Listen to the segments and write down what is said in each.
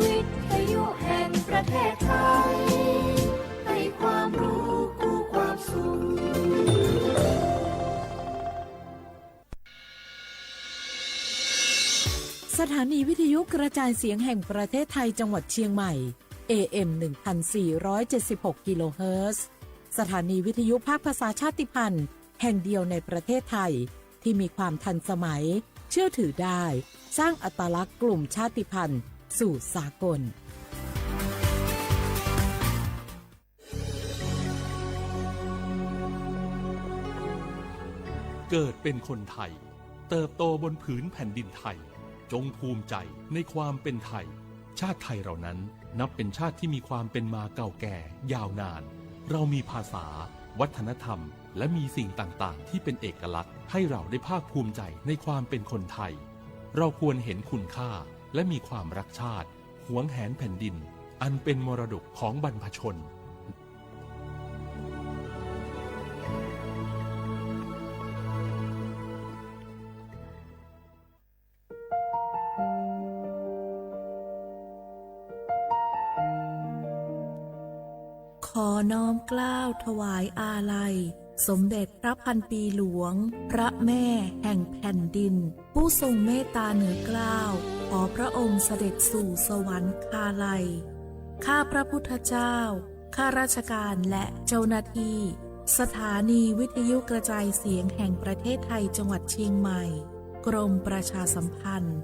วิทยุแห่งประเทศไทย ให้ความรู้คู่ความสุข สถานีวิทยุกระจายเสียงแห่งประเทศไทยจังหวัดเชียงใหม่ เอ เอ็ม หนึ่งพันสี่ร้อยเจ็ดสิบหก กิโลเฮิรตซ์ สถานีวิทยุภาคภาษาชาติพันธุ์แห่งเดียวในประเทศไทย ที่มีความทันสมัย เชื่อถือได้ สร้างอัตลักษณ์กลุ่มชาติพันธุ์สู่สากล เกิดเป็นคนไทย เติบโตบนผืนแผ่นดินไทย จงภูมิใจในความเป็นไทย ชาติไทยเรานั้นนับเป็นชาติที่มีความเป็นมาเก่าแก่ยาวนาน เรามีภาษา วัฒนธรรม และมีสิ่งต่างๆ ที่เป็นเอกลักษณ์ให้เราได้ภาคภูมิใจในความเป็นคนไทย เราควรเห็นคุณค่าและมีความรักชาติ หวงแหนแผ่นดิน อันเป็นมรดกของบรรพชน ขอน้อมเกล้าถวายอาลัย สมเด็จพระพันปีหลวง พระแม่แห่งแผ่นดิน ผู้ทรงเมตตาเหนือเกล้า ขอพระองค์เสด็จสู่สวรรคาลัย ข้าพระพุทธเจ้า ข้าราชการและเจ้าหน้าที่ สถานีวิทยุกระจายเสียงแห่งประเทศไทยจังหวัดเชียงใหม่ กรมประชาสัมพันธ์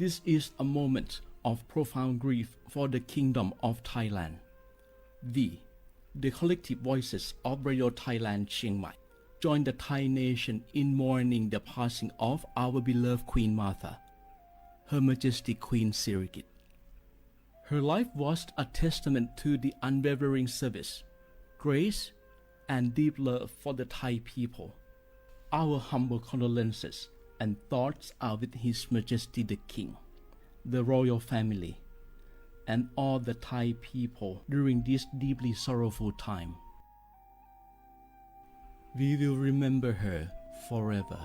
This is a moment of profound grief for the Kingdom of Thailand. We, the collective voices of Radio Thailand Chiang Mai, join the Thai nation in mourning the passing of our beloved Queen Mother, Her Majesty Queen Sirikit. Her life was a testament to the unwavering service, grace, and deep love for the Thai people. Our humble condolences and thoughts are with His Majesty the King, the royal family, and all the Thai people during this deeply sorrowful time. We will remember her forever.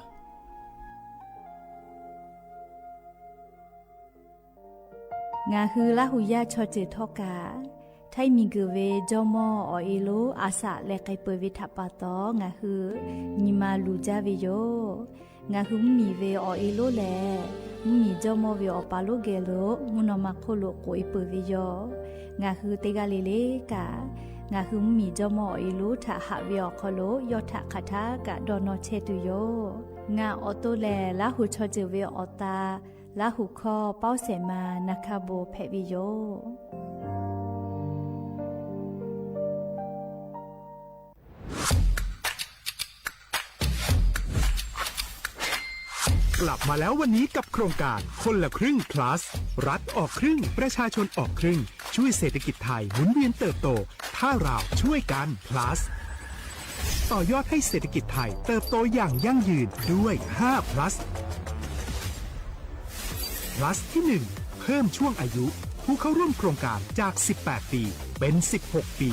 Ngaˬ hui Laˇ huˍ yaˇ chaw ceuˬ htawˇ kaꞈ, Htaiˇ miˬguiˬ ve jawˇmawˇ awˬ e lonˉ a shaꞈ leh k'ai peuˬ ve htaꞈ pa taw, ngaˬ hui nyi ma luˬ jaˇ ve yoˬ. Ngaˬ hui mvuhˇmiˬ ve awˬ e lonˉ lehˬ, mvuhˇmiˬ jawˇmawˇ ve awˬ pa lonˉ geh lo mvuhˇ naw ma hk'oˆ lo k'oꞈ e peuˬ ve yoˬ. Ngaˬ hui teˇ g'aˇ le le kaꞈ, ngaˬ hui mvuhˇmiˬ jawˇmawˇ awˬ e lonˉ htaꞈ haꞈ ve awˬ hk'aw lo yawˇ htaꞈ hk'aˬ htaˇ kaꞈ dawˇ nawˇ chehˇ tuˬ yoˬ. Ngaˬ awˬ to lehˬ, Laˇ huˍ chaw ceuˬ ve awˬ ta, Laˇ huˍ hkawˇ pawˇ shehˍ ma na hk'a bon hpehꞈ ve yoˬ. กลับมาแล้ววันนี้กับโครงการคนละครึ่ง plus รัฐออกครึ่ง ประชาชนออกครึ่ง ช่วยเศรษฐกิจไทยหมุนเวียนเติบโต ถ้าเราช่วยกัน plus ต่อยอดให้เศรษฐกิจไทยเติบโตอย่างยั่งยืนด้วย ห้า plus plus ที่ หนึ่ง เพิ่มช่วงอายุผู้เข้าร่วมโครงการจาก สิบแปด ปี เป็น สิบหก ปี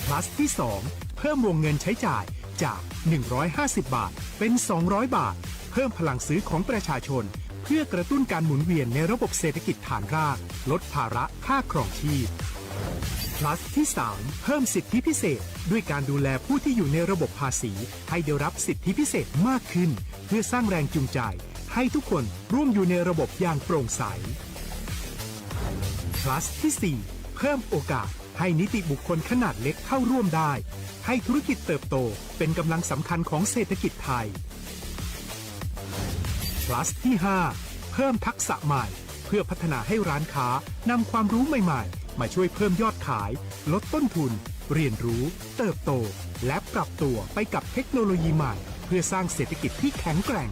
plus ที่ สอง เพิ่มวงเงินใช้จ่ายจาก หนึ่งร้อยห้าสิบ บาท เป็น สองร้อย บาท เพิ่มพลังซื้อของประชาชน เพื่อกระตุ้นการหมุนเวียนในระบบเศรษฐกิจฐานราก ลดภาระค่าครองชีพ plus ที่ สาม เพิ่มสิทธิพิเศษ ด้วยการดูแลผู้ที่อยู่ในระบบภาษี ให้ได้รับสิทธิพิเศษมากขึ้น เพื่อสร้างแรงจูงใจ ให้ทุกคนร่วมอยู่ในระบบอย่างโปร่งใส plus ที่ สี่ เพิ่มโอกาสให้นิติบุคคลขนาดเล็กเข้าร่วมได้ ให้ธุรกิจเติบโตเป็นกำลังสำคัญของเศรษฐกิจไทย plus ที่ ห้า เพิ่มทักษะใหม่ เพื่อพัฒนาให้ร้านค้านำความรู้ใหม่ๆ มาช่วยเพิ่มยอดขาย ลดต้นทุน เรียนรู้ เติบโต และปรับตัวไปกับเทคโนโลยีใหม่ เพื่อสร้างเศรษฐกิจที่แข็งแกร่ง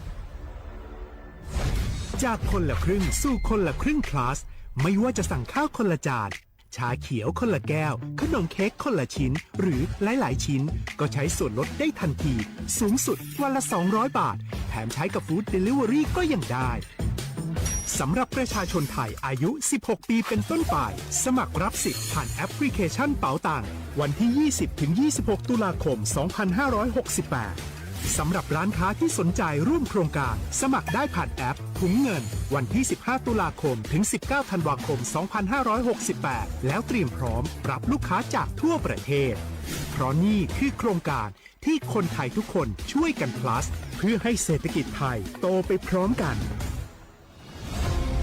จากคนละครึ่งสู่คนละครึ่ง plus ไม่ว่าจะสั่งข้าวคนละจาน ชาเขียวคนละแก้ว ขนมเค้กคนละชิ้น หรือหลายๆ ชิ้น ก็ใช้ส่วนลดได้ทันที สูงสุดวันละ สองร้อย บาท แถมใช้กับ Food Delivery ก็ยังได้ สำหรับประชาชนไทยอายุ สิบหก ปีเป็นต้นไป สมัครรับสิทธิ์ผ่านแอปพลิเคชันเป๋าตัง วันที่ ยี่สิบ ถึง ยี่สิบหก ตุลาคม สองพันห้าร้อยหกสิบแปด สำหรับร้านค้าที่สนใจร่วมโครงการ สมัครได้ผ่านแอปถุงเงิน วันที่ สิบห้า ตุลาคม ถึง สิบเก้า ธันวาคม สองพันห้าร้อยหกสิบแปด แล้วเตรียมพร้อมรับลูกค้าจากทั่วประเทศ เพราะนี่คือโครงการที่คนไทยทุกคนช่วยกัน plus เพื่อให้เศรษฐกิจไทยโตไปพร้อมกัน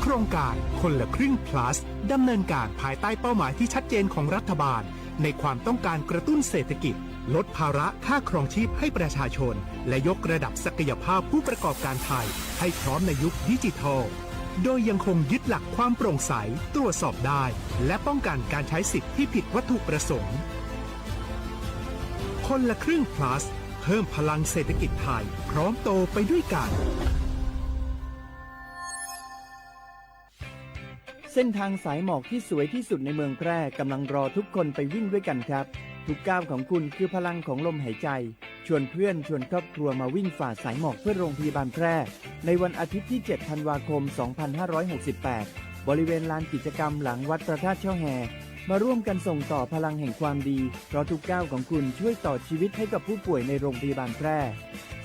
โครงการคนละครึ่ง plus ดำเนินการภายใต้เป้าหมายที่ชัดเจนของรัฐบาล ในความต้องการกระตุ้นเศรษฐกิจ ลดภาระค่าครองชีพให้ประชาชน และยกระดับศักยภาพผู้ประกอบการไทย ให้พร้อมในยุคดิจิทัล โดยยังคงยึดหลักความโปร่งใส ตรวจสอบได้ และป้องกันการใช้สิทธิ์ที่ผิดวัตถุประสงค์ คนละครึ่ง plus เพิ่มพลังเศรษฐกิจไทย พร้อมโตไปด้วยกัน เส้นทางสายหมอกที่สวยที่สุดในเมืองแพร่กำลังรอทุกคนไปวิ่งด้วยกันครับ ทุกก้าวของคุณคือพลังของลมหายใจ ชวนเพื่อนชวนครอบครัวมาวิ่งฝ่าสายหมอกเพื่อโรงพยาบาลแพร่ ในวันอาทิตย์ที่ เจ็ด ธันวาคม สองพันห้าร้อยหกสิบแปด บริเวณลานกิจกรรมหลังวัดพระธาตุช่อแฮ มาร่วมกันส่งต่อพลังแห่งความดี เพราะทุกก้าวของคุณช่วยต่อชีวิตให้กับผู้ป่วยในโรงพยาบาลแพร่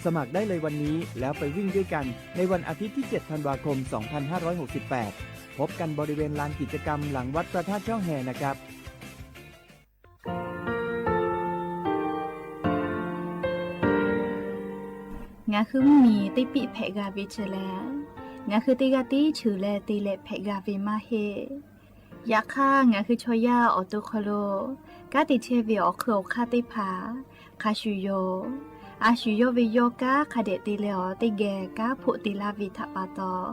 สมัครได้เลยวันนี้ แล้วไปวิ่งด้วยกันในวันอาทิตย์ที่ เจ็ด ธันวาคม สองพันห้าร้อยหกสิบแปด พบกันบริเวณลานกิจกรรมหลังวัดพระธาตุช่อแฮนะครับ Ngaˬ hui mvuhˇmiˬ teˇ piˆ hpehꞈ g'a ve chi lehˬ, ngaˬ hui teˇ g'aˇ tiˉ cheuˬ leh te leh hpehꞈ g'a ve maˇ heˆ. Yaꞈ hk'aˇ, ngaˬ hui chaw yaˇ awˬ to hk'aw lo kanˉ te chehˇ ve awˬ hk'eun awˬ hk'aˇ teˇ hpaˍ hk'a shuˍ yoˬ. A shu yawˇ ve yawˇ kanˉ hk'a dehꞈ te leh awˬ teˇ geh kanˉ hpoˆ te laˇ ve htaꞈ pa taw,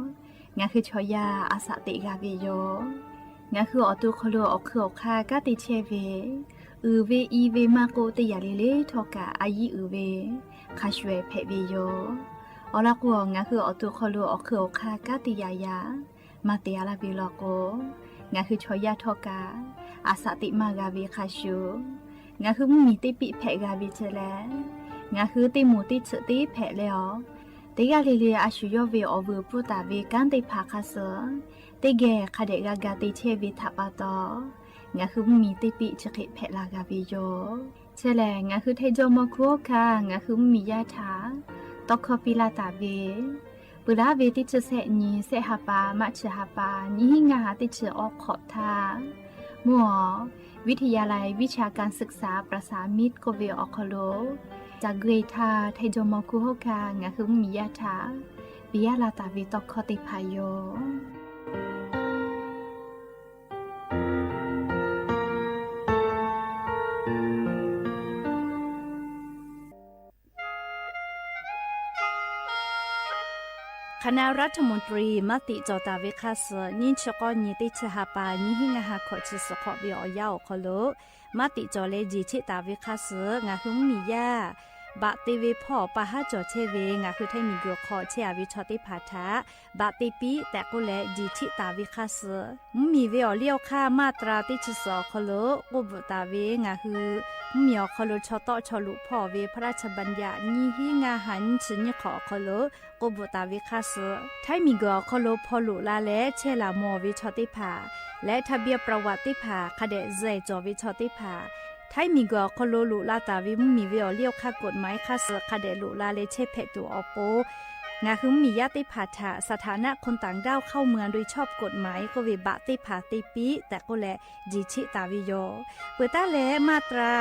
ngaˬ hui chaw yaˇ a shaꞈ teꞈ g'a ve yoˬ. Ngaˬ hui awˬ to hk'aw lo awˬ hk'eun awˬ hk'aˇ kanˉ te chehˇ ve, uiˍ ve i ve maˇ k'oˆ, teˇ yanˇ le le htawˇ kaꞈ a yiˇ uiˍ ve hk'a shuˍ ehˍ hpehꞈ ve yoˬ. Awˬ lawn k'o, ngaˬ hui awˬ to hk'aw lo awˬ hk'eun awˬ hk'aˇ kanˉ te yaꞈ yaꞈ maˇ te a laˇ ve law k'o, ngaˬ hui chaw yaˇ htawˇ kaꞈ a shaꞈ teꞈ maˇ g'a ve hk'a shuˍ, ngaˬ hui mvuhˇmiˬ teˇ piˆ hpehꞈ g'a ve chi lehˬ, ngaˬ hui teˇ moˍ teˇ tsuhꞈ teˇ hpehꞈ leh awˬ, teˇ g'aˇ le le a shu yawˇ ve awˬ vuiˬ pfuhˇ taˍ ve kanˉ teˇ hpaˍ hk'a suh teˇ geh hk'a dehꞈ g'a ga te chehˇ ve htaꞈ pa taw, ngaˬ hui mvuhˇmiˬ teˇ piˆ chi hk'e hpehꞈ la g'a ve yoˬ. Chi lehˬ, ngaˬ hui Htaiˇ jawˇmawˇ hkuˇ hawˉ hkanˇ ngaˬ hui mvuhˇmiˬ yaˇ htaꞈ tawˇ hkawˇ piˇ laˇ taˍ ve, peuˬ laˉ ve teˇ chi sehˆ nyi, sehˆ ha pa, maˇ chi ha pa, nyiˇ hinˉ ngaˇ ha teˇ chi awˇ hk'awꞈ htaˇ, mvuhˇ awˬ วิทยาลัยวิชาการศึกษาประสานมิตร k'oˆ ve awˬ hk'aw lo ca gui htaˇ, Htaiˇ jawˇmawˇ hkuˇ hawˉ hkanˇ ngaˬ hui mvuhˇmiˬ yaˇ htaꞈ piˇ laˇ taˍ ve tawˇ hkawˇ teˇ hpaˍ yoˬ. คณะรัฐมนตรี maˇ tiꞈ cawˬ taˍ ve hk'a suh, nyiˇ chi k'awˇ nyi teˇ chi ha pa, nyiˇ hinˉ ngaˇ ha hkawꞈ chi suhˍ hk'awꞈ ve awˬ yanˇ awˬ hk'aw lo maˇ tiꞈ cawˬ leh jeˬ cheˆ taˍ ve hk'a suh, ngaˬ hui mvuhˇmiˬ yaˇ baꞈ te ve hpawˇ pa haˉ cawˬ chehˇ ve ngaˬ hui Htaiˇ miˬguiˬ hk'aw chehˇ a ve chaw teˇ hpaˍ htaꞈ baꞈ te piˇ tehꞈ k'oˆ leh jeˬ cheˆ taˍ ve hk'a suh, mvuhˇmiˬ ve awˬ liˇ awˬ hk'aˇ maˇ tra teˇ chi suhˍ awˬ hk'aw lo k'oˆ bvuhꞈ taˍ ve ngaˬ hui mvuhˇmiˬ awˬ hk'aw lo chaw tawˆ chaw luꞈ hpawˇ ve พระราชบัญญัติ nyiˇ hinˉ ngaˇ ha nyiˇ chi nyiˇ hk'awꞈ awˬ hk'aw lo k'oˆ bvuhꞈ taˍ ve hk'a suh, Htaiˇ miˬguiˬ awˬ hk'aw lo hpaw loꞈ la leh chehˇ laˬ mawˬ ve chaw teˇ hpaˍ leh ทะเบียนประวัติ teˇ hpaˍ hk'a dehꞈ zuhˬ cawˬ ve chaw teˇ hpaˍ, Htaiˇ miˬguiˬ awˬ hk'aw lo loꞈ la taˍ ve mvuhˇmiˬ ve awˬ liˇ awˬ hk'aˇ กฎหมาย hk'a suh hk'a dehꞈ loꞈ la leh chehˇ hpehꞈ tuˬ awˬ pon, ngaˬ hui mvuhˇmiˬ yaˇ teˇ hpaˍ htaꞈ สถานะคนต่างด้าวเข้าเมืองโดยชอบ กฎหมาย k'oˆ ve baꞈ teˇ hpaˍ te piˇ tehꞈ k'oˆ leh jeˬ cheˆ taˍ ve yoˬ. Peuˬ taˉ leh maˇ tra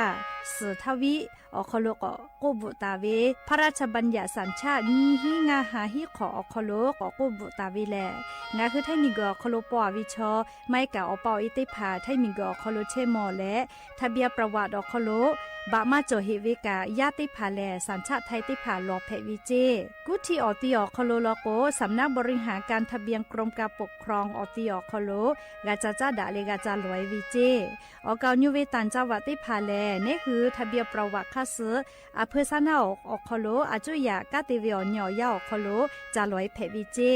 suhˍ htaˇ viˆ awˬ hk'aw lo k'awꞈ k'oˆ bvuhꞈ taˍ ve พระราชบัญญัติสัญชาติ nyiˇ hinˉ ngaˇ ha hiˉ hk'awꞈ awˬ hk'aw lo k'awꞈ k'oˆ bvuhꞈ taˍ ve lehˬ, ngaˬ hui Htaiˇ miˬguiˬ awˬ hk'aw lo paw a ve chaw, maˇ heˆ kaꞈ awˬ pa awˬ e teˇ hpaˍ Htaiˇ miˬguiˬ awˬ hk'aw lo chehˇ mawˬ leh ทะเบียนประวัติ awˬ hk'aw lo baꞈ maˇ cawˬ heꞈ ve kaꞈ, yaˇ teˇ hpaˍ lehˬ สัญชาติไทย teˇ hpaˍ lawˬ hpehꞈ ve ceˇ. Kuˇ htiˇ awˬ ti awˬ hk'aw lo law k'o, สำนักบริหารการทะเบียน กรมการปกครอง awˬ ti awˬ hk'aw lo g'a ca caˇ daꞈ leh g'a ca lawˬ e ve ceˇ. Awˬ kaˍ awˬ nyi ve ต่างจังหวัด teˇ hpaˍ lehˬ, neˉ hui ทะเบียนประวัติ hk'a suh a hpeu saˉ naˉ awˬ hk'aw lo a cuˇ yaꞈ kanˉ te ve awˬ nyi awˬ yanˇ awˬ hk'aw lo ca lawˬ e hpehꞈ ve ceˇ.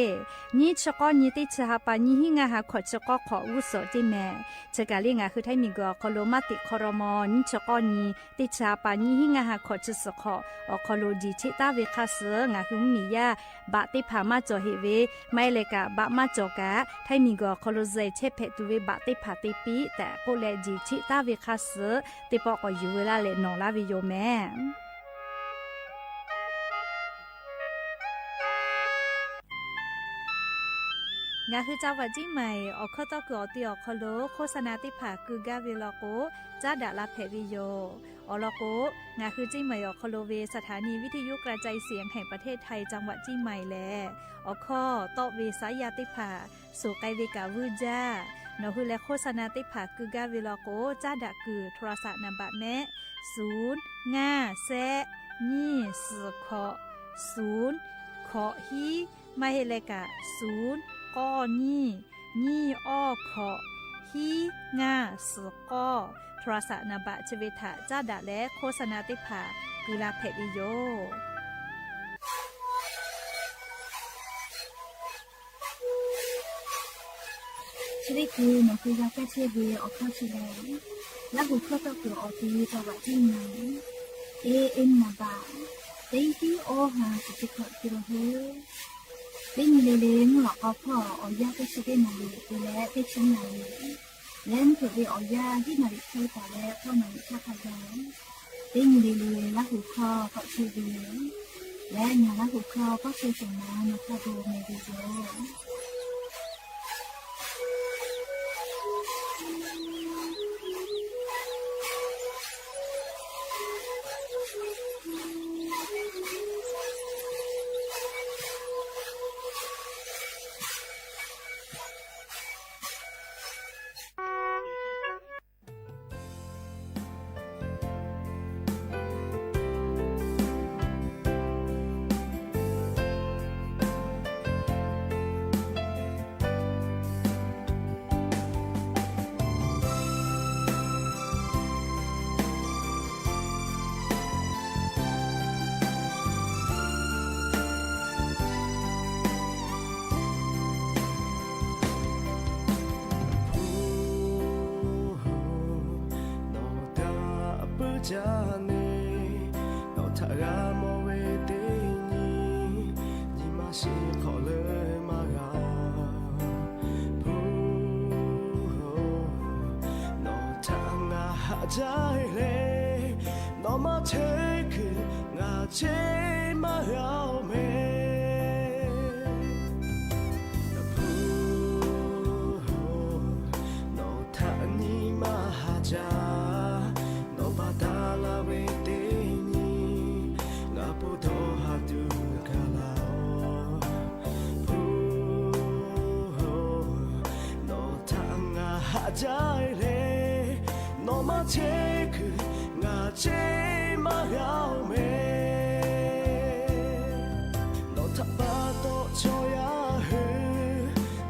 Nyiˇ chi k'awˇ nyi teˇ chi ha pa, nyiˇ hinˉ ngaˇ ha hkawꞈ chi k'awˇ hk'awꞈ g'uˇ suhˍ ceˇ mehˍ. Chi kaˬ le ngaˬ hui Htaiˇ miˬguiˬ awˬ hk'aw lo maˇ tiꞈ hk'aw raw maw, nyiˇ chi k'awˇ nyi teˇ chi ha pa, nyiˇ hinˉ ngaˇ ha hkawꞈ chi suhˍ hk'awꞈ awˬ hk'aw lo jeˬ cheˆ taˍ ve hk'a suh, ngaˬ hui mvuhˇmiˬ yaˇ baꞈ teˇ hpaˍ maˇ cawˬ heꞈ ve, maˇ heˆ leh kaꞈ baꞈ maˇ cawˬ kaꞈ, htaiˇ miˬguiˬ awˬ hk'aw lo zehˬ chehˇ hpehꞈ tuˬ ve baꞈ teˇ hpaˍ te piˇ tehꞈ k'oˆ leh, jeˬ cheˆ taˍ ve hk'a suhˍ teˇ pawˆ k'awꞈ yuˬ ve laˇ leh nawˬ laˇ ve yoˬ mehˍ. Ngaˬ hui จังหวัดเชียงใหม่ awˬ hkawˇ tawˇ kuiˬ awˬ ti awˬ hk'aw lo โฆษณา teˇ hpaˍ keu gaˇ ve law k'o, caˉ daꞈ la hpehꞈ ve yoˬ. Awˬ lawn k'o, ngaˬ hui เชียงใหม่ awˬ hk'aw lo ve สถานีวิทยุกระจายเสียงแห่งประเทศไทย จังหวัดเชียงใหม่ lehˬ, awˬ hkawˇ tawˆ ve saˉ yaˇ teˇ hpaˍ suhˍ k'ai ve kaꞈ vuiˇ jaˇ. Nawˬ hui leh โฆษณา teˇ hpaˍ keu gaˇ ve law k'o, caˉ daꞈ kuiˬ โทรศัพท์ naˍ baꞈ mehˆ, suˍ ngaˇ shehˆ nyiˇ suhˍ hkawꞈ suˍ hkawꞈ hiˉ, maˇ heˆ leh kaꞈ suˍ k'awˇ nyiˇ nyiˇ awˇ hkawꞈ hiˉ ngaˇ suhˍ k'awˇ โทรศัพท์ naˍ baꞈ chi ve htaꞈ caˉ daꞈ leh โฆษณา teˇ hpaˍ keu la hpehꞈ ve yoˬ. Chi teˇ hkui nawˬ hui g'a kaˇ chehˇ ve awˬ hkawˇ chi lehˬ, Laˇ huˍ hkawˇ tawˇ kuiˬ awˬ ti จังหวัดเชียงใหม่ A M นาˍ บัตร teˇ hiˉ awˇ ha chi teˇ hkawꞈ te la hui. Teˇ nyi le le mvuhˇ lawꞈ k'aw hpawˇ awˬ yanˇ teˇ chi teˇ naˍ riˍ te leh teˇ chi naˍ riˍ, leh mvuhˇ hpeuꞈ ve awˬ yanˇ hiˉ naˍ riˍ hk'e taˍ leh hkawˇ naˍ riˍ caˇ hk'a gaˬ, teˇ nyi le le Laˇ huˍ hkawˇ tawˆ chehˇ ve leh, ngaˬ Laˇ huˍ hkawˇ pawˆ chehˇ shawˍ ma nawˬ hk'a dawˬ mehˍ ve yoˬ. Nawˬ htaꞈ puiˉ jaˇ neˇ, nawˬ htaꞈ g'a mawˬ ve teˇ nyi, nyi ma shiˍ hk'awꞈ leuˉ maˇ g'a. Hpu, nawˬ htaꞈ ngaˬ haꞈ jaˇ e le, nawˬ maˇ cheˇ kuiˬ ngaˬ cheˇ maˇ g'a oˬ mehˍ. Hpu, nawˬ htaꞈ nyi ma haꞈ jaˇ, nawˬ pa taˇ laˇ ve teˇ nyi, ngaˬ po dawˇ ha tuˬ gaˬ laˇ oˬ. Hpu, nawˬ htaꞈ ngaˬ haꞈ jaˇ e le, nawˬ maˇ cheˇ kuiˬ ngaˬ cheˇ maˇ g'a oˬ mehˍ. Nawˬ htaꞈ pa taw chaw yaˇ hui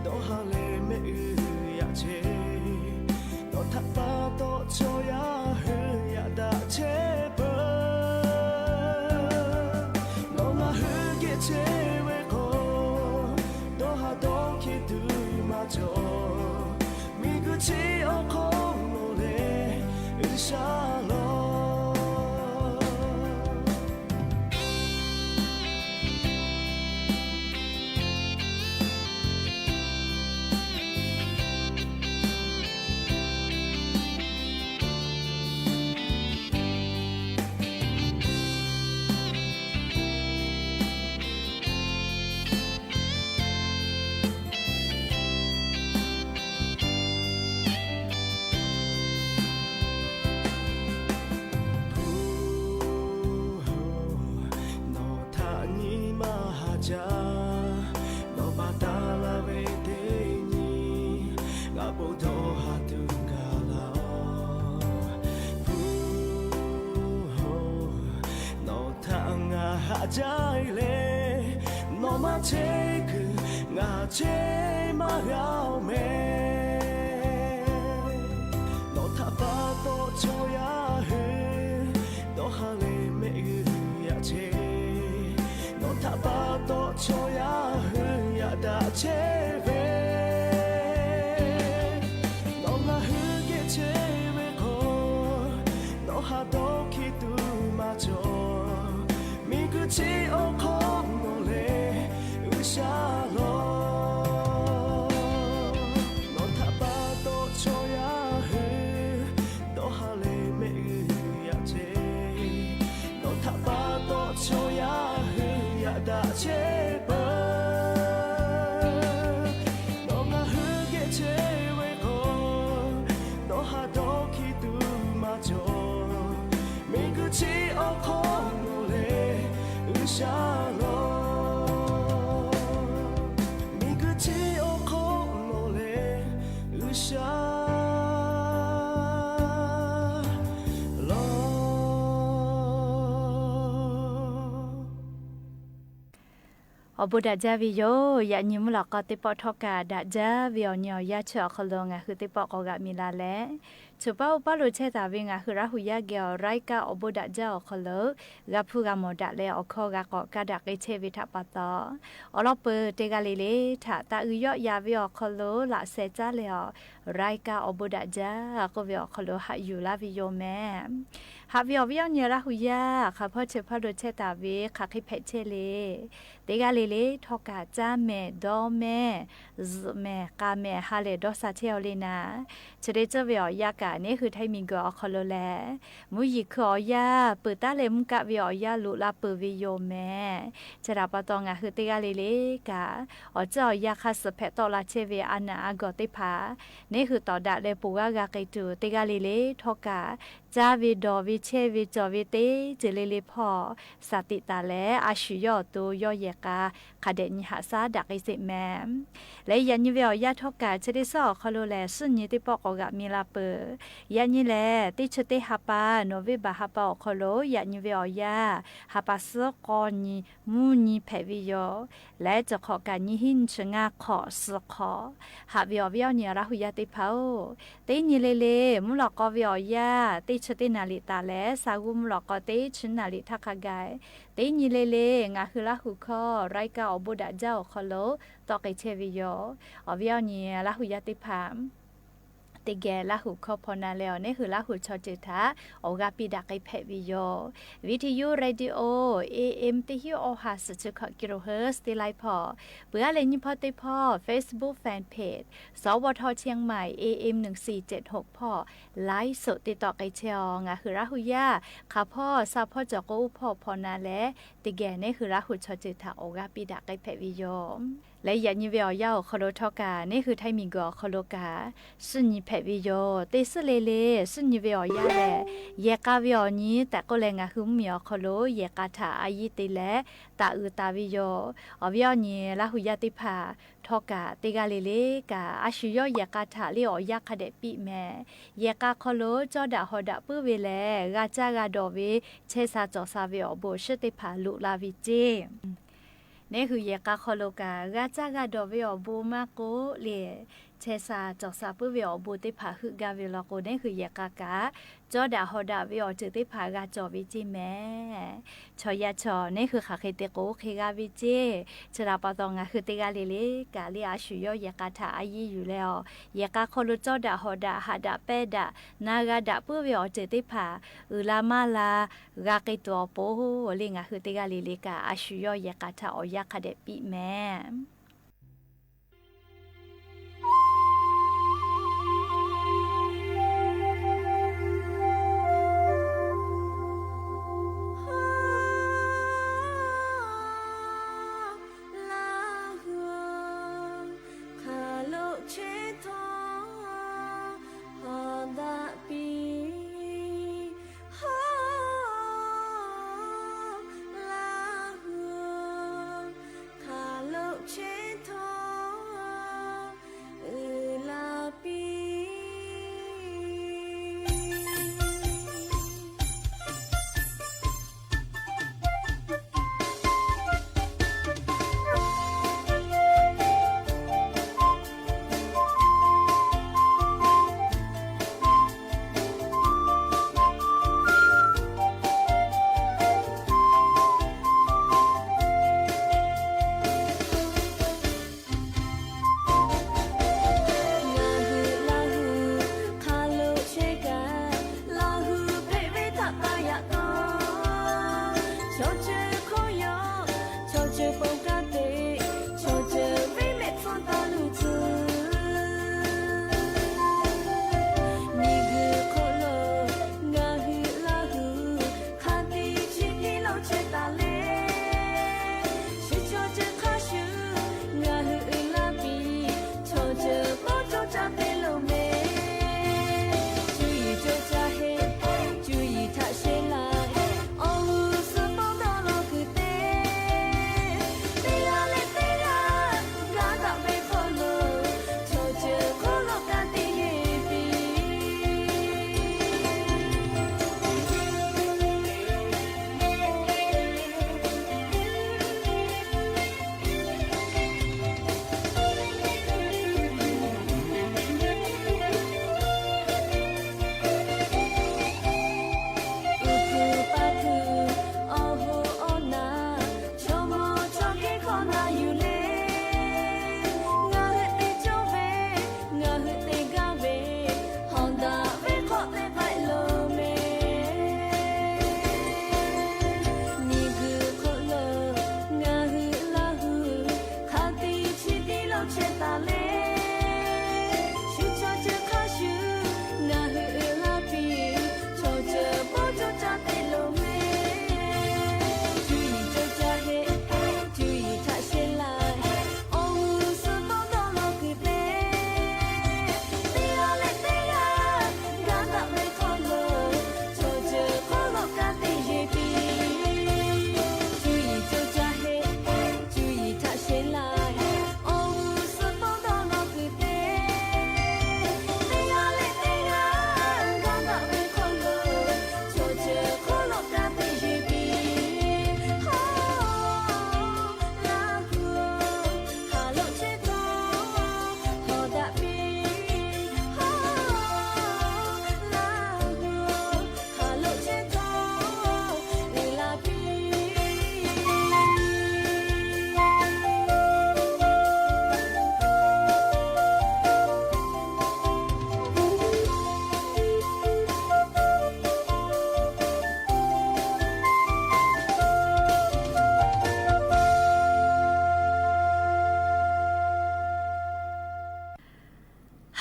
dawˇ ha leh mehˆ g'uiˬ yaꞈ chehˇ. Nawˬ htaꞈ pa taw chaw yaˇ hui yaꞈ daꞈ chehˇ peuˬ. Nawˬ ngaˬ hui geh chehˇ ve k'o, dawˇ ha dawˇ hkiˇ tuˬ maˇ cawˬ. Miˬguiˬ chi awˬ hk'aw lo lehˬ, G'uiˬsha lawˬ. Nawˬ htaꞈ nyi ma haꞈ jaˇ, nawˬ pa taˇ laˇ ve teˇ nyi, ngaˬ po dawˇ ha tuˬ gaˬ laˇ oˬ. Hpu, nawˬ htaꞈ ngaˬ haꞈ jaˇ e le, nawˬ maˇ cheˇ kuiˬ ngaˬ cheˇ maˇ g'a oˬ mehˍ. Nawˬ htaꞈ pa taw chaw yaˇ hui dawˇ ha leh mehˆ g'uiˬ yaꞈ chehˇ. Nawˬ htaꞈ pa taw chaw yaˇ hui yaꞈ daꞈ chehˇ ve. Nawˬ ngaˬ hui geh chehˇ ve k'o, dawˇ ha dawˇ hkiˇ tuˬ maˇ cawˬ. Miˬguiˬ chi awˬ hk'aw lo lehˬ, chehˇ peuˬ. Nawˬ ngaˬ hui geh chehˇ ve k'o, nawˬ haꞈ dawˇ hkiˇ tuˬ maˇ cawˬ. Miˬguiˬ chi awˬ hk'aw lo lehˬ, G'uiˬsha lawˬ. Miˬguiˬ chi awˬ hk'aw lo lehˬ, G'uiˬsha lawˬ. Awˬ bon daꞈ jaˇ ve yoˬ. Yaꞈ nyi mvuhˇ lawꞈ k'aw teˇ pawˆ htawˇ kaꞈ daꞈ jaˇ ve awˬ nyi awˬ yanˇ chi awˬ hk'aw lo ngaˬ hui teˇ pawˆ k'awꞈ g'aꞈ mi la leh, choˬ paˉ oˇ paˉ lo chehˇ taˍ ve ngaˬ hui Laˇ huˍ yaˇ geh awˬ รายการ awˬ bon daꞈ jaˇ awˬ hk'aw lo g'a hpuˇ g'a mawˬ daꞈ leh awˬ hkawˇ g'a k'awꞈ kaˇ daꞈ k'ai chehˇ ve htaꞈ pa taw, awˬ lawn peuˬ teˇ g'aˇ le le htaꞈ taˇ uiˍ yawˆ ya ve awˬ hk'aw lo laꞈ sheh caˉ leh awˬ รายการ awˬ bon daꞈ jaˇ k'oˆ ve awˬ hk'aw lo haꞈ yuˬ laˇ ve yoˬ mehˍ. Haꞈ ve awˬ viˉ awˬ nyi Laˇ huˍ yaˇ hk'aˬ hpawˇ chi hpawˇ lo chehˇ taˍ ve hk'aˬ hk'e hpehꞈ chehˇ le. Teˇ g'aˇ le le htawˇ kaꞈ caˇ mehˍ, dawˇ mehˍ, zuhꞈ mehˍ, k'a mehˍ, ha lehˬ dawˇ sha chehˇ aw le naˍ. Chi te cawˇ ve awˬ yanˇ kaꞈ neˇ hui htaiˇ miˬguiˬ awˬ hk'aw lo lehˬ, mvuhˇ yeˬ hkui awˬ yanˇ peuˬ taˉ leh mvuhˇ kaˆ ve awˬ yanˇ loꞈ la peuˬ ve yoˬ mehˍ. Chi htaꞈ pa taw ngaˬ hui teˇ g'aˇ le le kaꞈ, awˬ ceuˬ awˬ yanˇ hk'aˇ suh hpehꞈ tawˆ la chehˇ ve a naˬ a gawˬ teˇ hpaˍ neˇ hui tawˍ daꞈ leh ponˬ g'aˇ g'a k'ai tuˬ, teˇ g'aˇ le le htawˇ kaꞈ caˇ ve, dawˬ ve, chehˇ ve, cawˬ ve teˇ ceuˬ le le hpawˇ shaˍ tiꞈ taˍ leh a shuˍ yawˇ awˬ to yawˇ yehˬ k'a hk'a dehꞈ nyi haꞈ shaˉ daꞈ k'ai sheˍ mehˍ. Leh yaꞈ nyi ve awˬ yanˇ htawˇ kaꞈ chi teˇ suhˉ awˬ hk'aw lo lehˬ, suhˉ nyi teˇ pawˆ k'awꞈ g'aꞈ mi la peuˬ. Yaꞈ nyi lehˬ, teˇ chi teˇ ha pa November ha pa awˬ hk'aw lo yaꞈ nyi ve awˬ yanˇ ha pa suhˉ k'awˇ nyi mvuhˇ nyi hpehꞈ ve yoˬ. Leh cawˬ hk'awꞈ kaꞈ nyiˇ hinˉ nyiˇ chi ngaˇ hk'awꞈ suh hk'awꞈ. Haꞈ ve awˬ viˉ awˬ nyi Laˇ huˍ yaˇ teˇ hpaˍ-oˬ, teˇ nyi le le mvuhˇ lawꞈ k'aw ve awˬ yanˇ teˇ chi teˇ naˍ riˍ taˍ leh, sa g'uˇ mvuhˇ lawꞈ k'aw teˇ chi naˍ riˍ htaˇ hk'a gaˬ, teˇ nyi le le ngaˬ hui Laˇ huˍ hkawˇ รายการ awˬ bon daꞈ jaˇ awˬ hk'aw lo tawˆ k'ai chehˇ ve yoˬ. Awˬ viˉ awˬ nyi Laˇ huˍ yaˇ teˇ hpaˍ, teˇ geh Laˇ huˍ hkawˇ hpaw na leh awˬ neˇ hui Laˇ huˍ chaw ceuˬ htaꞈ awˬ g'aˇ piˇ daꞈ k'ai hpehꞈ ve yoˬ. Video Radio AM teˇ hinˉ awˬ ha suhˍ chi hkawꞈ kilohertz teˇ lai hpawˇ, peuˬ aˉ leh nyiˇ hpawˇ teˇ hpawˇ Facebook fan page, Sawˉ Wawˇ Htawˇ Chiang Mai AM หนึ่งสี่เจ็ดหก hpawˇ ไลฟ์สด te tawˆ k'ai chehˇ aw. Ngaˬ hui Laˇ huˍ yaˇ hk'aˬ hpawˇ sha hpawˇ cawˬ k'o oˇ hpawˇ hpaw na leh, teˇ geh neˇ hui Laˇ huˍ chaw ceuˬ htaꞈ awˬ g'aˇ piˇ daꞈ k'ai hpehꞈ ve yoˬ. Leh yaꞈ nyi ve awˬ yanˇ awˬ hk'aw lo htawˇ kaꞈ neˇ hui htaiˇ miˬguiˬ awˬ hk'aw lo kaꞈ suhˉ nyi hpehꞈ ve yoˬ. Teˇ suhˉ le le suhˉ nyi ve awˬ yanˇ lehˬ, yehˬ k'a ve awˬ nyi tehꞈ k'oˆ leh ngaˬ hui mvuhˇmiˬ awˬ hk'aw lo yehˬ k'a htaꞈ a yiˇ te leh taꞈ uiˍ taˍ ve yoˬ. Awˬ viˉ awˬ nyi Laˇ huˍ yaˇ teˇ hpaˍ htawˇ kaꞈ teˇ g'aˇ le le kaꞈ a shu yawˇ yehˬ k'a htaꞈ le awˬ yanˇ hk'a dehꞈ piˇ mehˍ. Yehˬ k'a hk'aw lo cawˇ daꞈ hawˍ daꞈ puiˉ ve lehˬ, g'a caˇ g'a dawˬ ve, chehˇ sha cawˬ sha ve awˬ bon shiˉ teˇ hpaˍ loꞈ la ve ceˇ. Neˇ hui yehˬ k'a hk'aw lo kaꞈ g'a caˇ g'a dawˬ ve awˬ bon maˇ k'oˆ le, chehˇ sha cawˬ sha puiˉ ve awˬ bon teˇ hpaˍ heuˆ gaˇ ve law k'o, neˇ hui yehˬ k'a kaꞈ cawˇ daꞈ hawˍ daꞈ ve awˬ ceuˬ teˇ hpaˍ g'a cawˬ ve ceˇ mehˍ. Chaw yaˇ chaw neˇ hui hk'aˬ hk'e te k'o oˇ hk'e g'a ve ceˇ. Chi htaꞈ pa taw ngaˬ hui teˇ g'aˇ le le kaꞈ le a shu yawˇ yehˬ k'a htaꞈ a yiˇ yuˬ leh awˬ, yehˬ k'a hk'aw lo cawˇ daꞈ hawˍ daꞈ haꞈ daꞈ pehnˇ daꞈ na g'a daꞈ puiˉ ve awˬ ceuˬ teˇ hpaˍ uiˍ la maˇ la g'a k'ai tuˬ awˬ pon le, ngaˬ hui teˇ g'aˇ le le kaꞈ a shu yawˇ yehˬ k'a htaꞈ awˬ yanˇ hk'a dehꞈ piˇ mehˍ. Laˇ huˍ hk'aˬ lo chehˇ htawˇ hawˍ daꞈ piˇ. Laˇ huˍ hk'aˬ lo chehˇ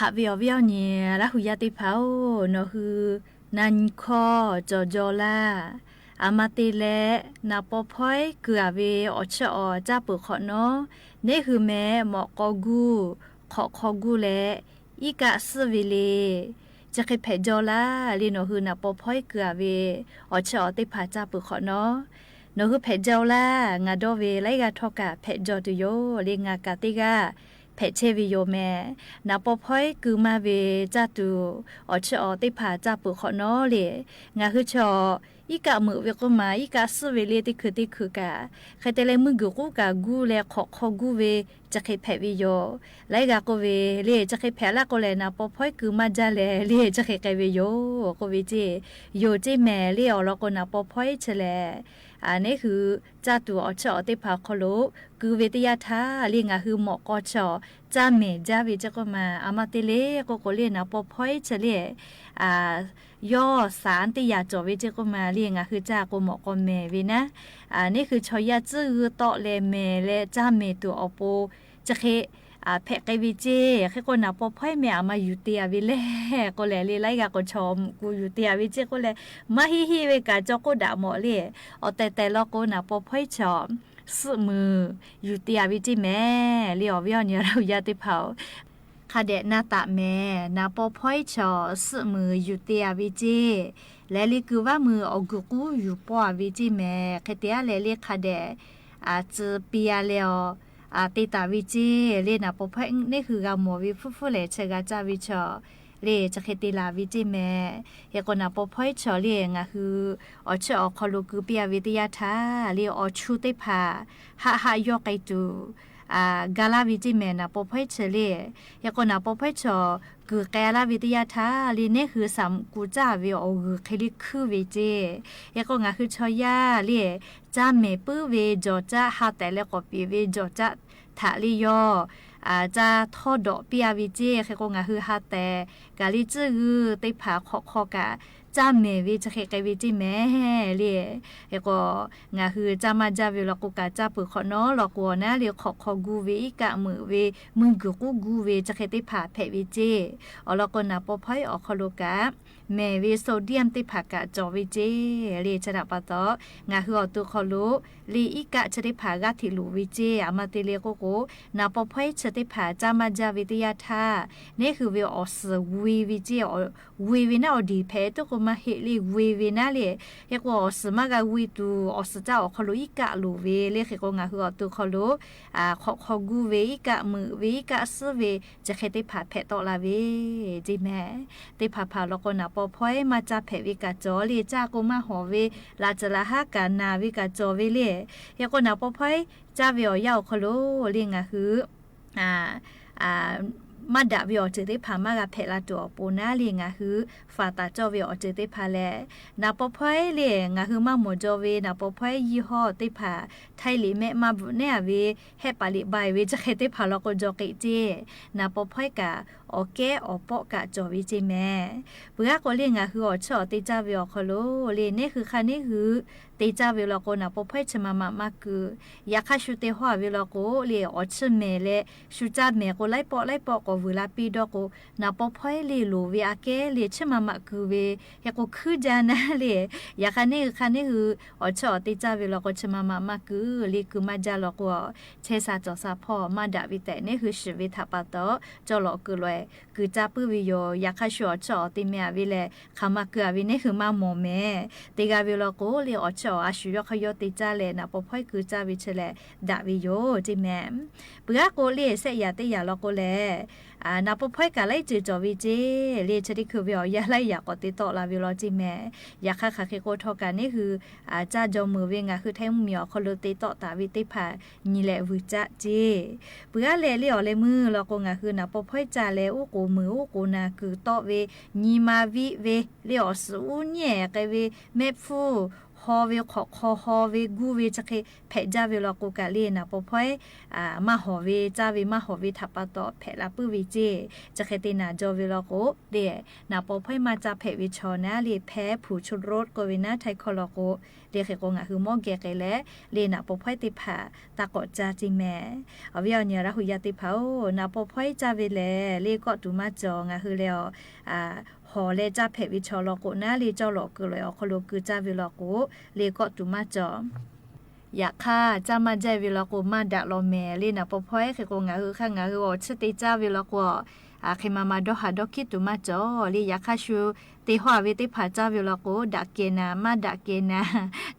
Haꞈ ve awˬ viˉ awˬ nyi Laˇ hu yaˇ teˇ hpaˍ-oˬ, nawˬ hui na nyi hkawˇ cawˬ jaw laˇ. Aˬ ma te leh, naˍ paw hpawehˉ keu-a ve awˬ chiˇ awˬ caˇ peuˬ hk'awꞈ nawˉ, neˇ hui meh mawꞈ k'aw guˇ, hk'awꞈ hk'aw guˇ leh, iˉ kaˆ suhˉ ve le, chi hk'e hpehꞈ jaw laˇ le. Nawˬ hui naˍ paw hpawehˉ keu-a ve awˬ chiˇ awˬ teˇ hpaˍ caˇ peuˬ hk'awꞈ nawˉ, nawˬ hui hpehꞈ jaw laˇ. Ngaˬ dawˇ ve laiˉ g'aˇ htawˇ kaꞈ hpehꞈ jaw tuˬ yoˬ le. Ngaˬ kaꞈ teˇ g'aˇ hpehꞈ chehˇ ve yoˬ meh. Naˍ paw hpawehˉ keu maˇ ve caˇ tuˬ awˬ chiˇ awˬ teˇ hpaˍ caˇ peuˬ hk'awꞈ nawˉ le, ngaˬ hui chaw iˉ kaˆ meuꞈ ve k'oˆ ma, iˉ kaˆ suhˉ ve le, teˇ hkui teˇ hkui kaꞈ hk'e te leh meuˇ guiˬ k'uˉ kaꞈ guˇ leh hk'awꞈ hk'aw guˇ ve chi hk'e hpehꞈ ve yoˬ. Laiˉ g'aˇ k'oˆ ve le, chi hk'e hpehꞈ laˇ k'o lehˬ, naˍ paw hpawehˉ keu maˇ jaˇ leh le, chi hk'e k'ai ve yoˬ k'oˆ ve ceˇ. Yoˬ ceˇ meh le. Awˬ lawn k'o, naˍ paw hpawehˉ chi lehˬ, neˇ hui caˇ tuˬ awˬ chiˇ awˬ teˇ hpaˍ awˬ hk'aw lo keu ve teˇ yanˇ htaˇ le, ngaˬ hui mawꞈ k'aw chaw caˇ mehˍ jaˇ ve ceˇ k'oˆ ma, aˬ ma te le k'oˆ k'o le, naˍ paw hpawehˉ chi le, yawˇ saˍ teˇ yaꞈ cawˬ ve ceˇ k'oˆ ma le, ngaˬ hui caˇ k'o mawꞈ k'aw mehˍ ve naˉ, neˇ hui chaw yaˇ tcuhˉ g'uiˇ tawˆ leh mehˍ leh caˇ mehˍ tuˬ awˬ pon chi hk'e hpehꞈ k'ai ve ceˇ. Hk'e k'o, naˍ paw hpawehˉ meh aˬ ma yuˬ te-a ve le k'oˆ leh le, laiˉ g'aˇ k'o chaw mvuhꞈ ku yuˬ te-a ve ceˇ k'oˆ leh, maˇ heˆ heˆ ve kaꞈ caw k'oˆ daꞈ mawˬ le. Awˬ tehˬ tehˬ law k'o, naˍ paw hpawehˉ chaw suhˆ muiˬ yuˬ te-a ve ceˇ meh le. Awˬ viˉ awˬ nyi Laˇ hu yaˇ teˇ hpaˍ-oˬ, hk'a dehꞈ na taꞈ mehˍ. Naˍ paw hpawehˉ chaw suhˆ muiˬ yuˬ te-a ve ceˇ. Leh le, keu vaˇ muiˬ awˬ guiˬ k'uˉ yuˬ pawˆ-a ve ceˇ meh. Hk'e te-a leh le, hk'a dehꞈ tcuh pi-a leh awˬ te taˍ ve ceˇ le. Naˍ paw hpawehˉ neˇ hui g'a mawˬ ve hpfuhˇ hpfuhˇ lehˬ, chi g'a caˇ ve chaw le, chi hk'e te laˬ ve ceˇ meh. Hk'e k'o, naˍ paw hpawehˉ chaw le, ngaˬ hui awˬ chiˇ awˬ hk'aw lo keu piˇ-a ve teˇ yanˇ htaˇ le, awˬ chu teˇ hpaˍ haˆ haˆ yawˇ k'ai tuˬ ga laˇ ve ceˇ meh, naˍ paw hpawehˉ chi le. Hk'e k'o, naˍ paw hpawehˉ chaw kuiˬ k'ai laˇ ve teˇ yanˇ htaˇ le, neˇ hui saˍ mvuhꞈ ku caˇ ve awˬ g'uiˬ hk'e le hkuiˉ ve ceˇ. Hk'e k'o, ngaˬ hui chaw yaˇ le, caˇ mehˍ puiˉ ve jawˬ caˆ, ha tehˬ leh k'awꞈ peꞈ ve jawˬ caˆ htaꞈ le yawˇ caˇ htawˇ dawꞈ piˇ-a ve ceˇ. Hk'e k'o, ngaˬ hui ha tehˬ kaꞈ le, tcuhˇ g'uiˇ teˇ hpaˍ hk'awꞈ hk'aw kaꞈ caˇ mehˍ ve chi hk'e k'ai ve ceˇ meh le. Hk'e k'o, ngaˬ hui caˇ maˇ jaˇ ve law k'o kaꞈ, caˇ peuˬ hk'awꞈ nawˉ law k'o, awˬ naˉ le hk'awꞈ hk'aw gu ve, iˉ kaˆ meuꞈ ve, meuˇ guiˬ k'uˉ gu ve chi hk'e teˇ hpaˍ hpehꞈ ve ceˇ. Awˬ lawn k'o, naˍ paw hpawehˉ awˬ hk'aw lo kaꞈ mehˍ ve sodium teˇ hpaˍ kaꞈ cawˬ ve ceˇ le. Chi htaꞈ pa taw, ngaˬ hui awˬ to hk'aw lo le, iˉ kaˆ chi teˇ hpaˍ g'aˇ hteꞈ loˍ ve ceˇ. Aˬ ma te le k'oˆ k'o, naˍ paw hpawehˉ chi teˇ hpaˍ caˇ maˇ jaˇ ve teˇ yanˇ htaˇ, neˇ hui ve awˬ suhˍ g'uiˇ ve ceˇ. G'uiˇ ve naˉ awˬ diˍ hpehꞈ tuˉ k'o maˇ heˆ le, g'uiˇ ve naˉ le. Hk'e k'o, awˬ suhˍ maˇ g'a g'uiˇ tuˬ, awˬ suhˍ caˇ awˬ hk'aw lo iˉ kaˆ loˍ ve le. Hk'e k'o, ngaˬ hui awˬ to hk'aw lo hk'awꞈ hk'aw gu ve, iˉ kaˆ meuꞈ ve, iˉ kaˆ suhˉ ve chi hk'e teˇ hpaˍ hpehꞈ tawˆ la ve ceˇ meh. Teˇ hpaˍ hpaˍ law k'o, naˍ paw hpawehˉ maˇ caˇ hpehꞈ ve kaꞈ cawˬ le. Caˇ k'o maˇ hawˍ ve, laꞈ ceuˬ laꞈ haˉ kaꞈ naˬ ve kaꞈ cawˬ ve le. Hk'e k'o, naˍ paw hpawehˉ caˇ ve awˬ yanˇ awˬ hk'aw lo le, ngaˬ hui maˇ daꞈ ve awˬ ceuˬ teˇ hpaˍ maˇ g'a hpehꞈ la tuˬ awˬ pon naˉ le, ngaˬ hui faˍ taˍ cawˇ ve awˬ ceuˬ teˇ hpaˍ lehˬ, naˍ paw hpawehˉ le, ngaˬ hui maˇ mawˬ jaw ve naˍ paw hpawehˉ ยี่ห้อ teˇ hpaˍ, ไทย liꞈ mehˆ maˇ bvuhꞈ nehˉ-a ve, hehˆ paˍ liꞈ bai ve chi hk'e teˇ hpaˍ law k'o jaw k'eꞈ ceˇ. Naˍ paw hpawehˉ kaꞈ awˬ kehˉ awˬ pawˆ kaꞈ cawˬ ve ceˇ meh. Peuˬ aˉ k'o le, ngaˬ hui awˬ chiˇ awˬ te caˇ ve awˬ hk'aw lo le, neˇ hui hk'a neˇ hui te caˇ ve law k'o, naˍ paw hpawehˉ chi ma ma maˇ keu. Yaꞈ hk'aˇ, shu te hawˇ-a ve law k'o le, awˬ chiˇ mehˍ leh shu caˇ mehˍ k'o, laiˉ pawˆ laiˉ pawˆ k'awꞈ vuiˬ la piˇ dawˇ k'o, naˍ paw hpawehˉ le loˍ ve aꞈ kehˉ le chiˇ ma ma keu ve, hk'e k'o hkuiˉ jaˇ naˉ le. Yaꞈ hk'aˇ, neˇ hui hk'a neˇ hui awˬ chiˇ awˬ te caˇ ve law k'o, chi ma ma maˇ keu le. Keu maˇ jaˇ law k'o, chehˇ sha cawˬ sha hpawˇ maˇ daꞈ ve tehꞈ neˇ hui shiˍ ve htaꞈ pa taw, cawˇ lawꞈ keu lawꞈ-e keu caˇ puiˉ ve yoˬ. Yaꞈ hk'aˇ, shu awˬ chiˇ awˬ te meh-a ve lehˬ, hk'aˬ ma keu-a ve neˇ hui maˇ mawˬ meh. Teˇ g'aˇ ve law k'o le, awˬ chiˇ awˬ a shu yawˇ hk'aˇ yawˇ te caˇ leh, naˍ paw hpawehˉ keu caˇ ve chi lehˬ daꞈ ve yoˬ ceˇ meh. Peuˬ aˉ k'o le, shehˆ yaꞈ teˇ yaꞈ law k'o lehˬ, naˍ paw hpawehˉ kaꞈ laiˉ ceuˬ cawˬ ve ceˇ le. Chi teˇ hkui ve awˬ yanˇ laiˉ yaꞈ k'awꞈ te tawˆ la ve law ceˇ meh. Yaꞈ hk'aˇ, hk'aˬ hk'e k'o htawˇ kaꞈ neˇ hui caˇ jaw meuˍ ve ngaˬ hui Htaiˇ mvuhˇmiˬ awˬ hk'aw lo te tawˆ taˍ ve teˇ hpaˍ nyi leh vuiˬ caˆ ceˇ. Peuˬ aˉ leh le, awˬ leh meuˇ law k'o, ngaˬ hui naˍ paw hpawehˉ caˇ leh uˉ k'oˍ meuˍ uˉ k'oˍ naˬ kuiˬ tawˆ ve, nyi ma viˆ ve le, awˬ suhˍ uˉ nyiˉ-ehˍ k'ai ve, mehˆ hpfuhˇ haw ve hk'awꞈ hk'aw haw ve guˇ ve chi hk'e hpehꞈ jaˇ ve law k'o kaꞈ le, naˍ paw hpawehˇ maˇ hawˍ ve, caˇ ve maˇ hawˍ ve htaꞈ pa taw hpehꞈ la puiˉ ve ceˇ. Chi hk'e te naˍ jaw ve law k'o le, naˍ paw hpawehˇ maˇ caˇ hpehꞈ ve chaw naˉ le, hpehˇ hpu chu roˆ k'oˆ ve naˉ Htaiˇ hkawˇ law k'o, le hk'e k'o ngaˬ hui mawˇ geh k'ai leh le, naˍ paw hpawehˇ teˇ hpaˍ taˇ k'awꞈ caˇ ceˇ mehˍ. Awˬ viˉ awˬ nyi Laˇ hu yaˇ teˇ hpaˍ-oˬ, naˍ paw hpawehˇ caˇ ve lehˬ le kawˆ tuˬ maˇ cawˬ. Ngaˬ hui leh a hawˍ leh caˇ hpehꞈ ve chaw law k'o naˉ le, cawˇ lawꞈ keu lawꞈ awˬ hk'aw lo keu caˇ ve law k'o le kawˆ tuˬ maˇ cawˬ. Yaꞈ hk'aˇ, caˇ maˇ jaˇ ve law k'o maˇ daꞈ law mehˍ le. Naˍ paw hpawehˇ hk'e k'o ngaˬ hui hk'aˇ ngaˬ hui awˬ chiˇ te caˇ ve law k'o, a hk'e ma ma dawˇ haˍ dawˇ hkiˉ tuˬ maˇ cawˬ le. Yaꞈ hk'aˇ shu te haw ve teˇ hpaˍ caˇ ve law k'o, daꞈ kehˬ naˍ maˇ daꞈ kehˬ naˍ,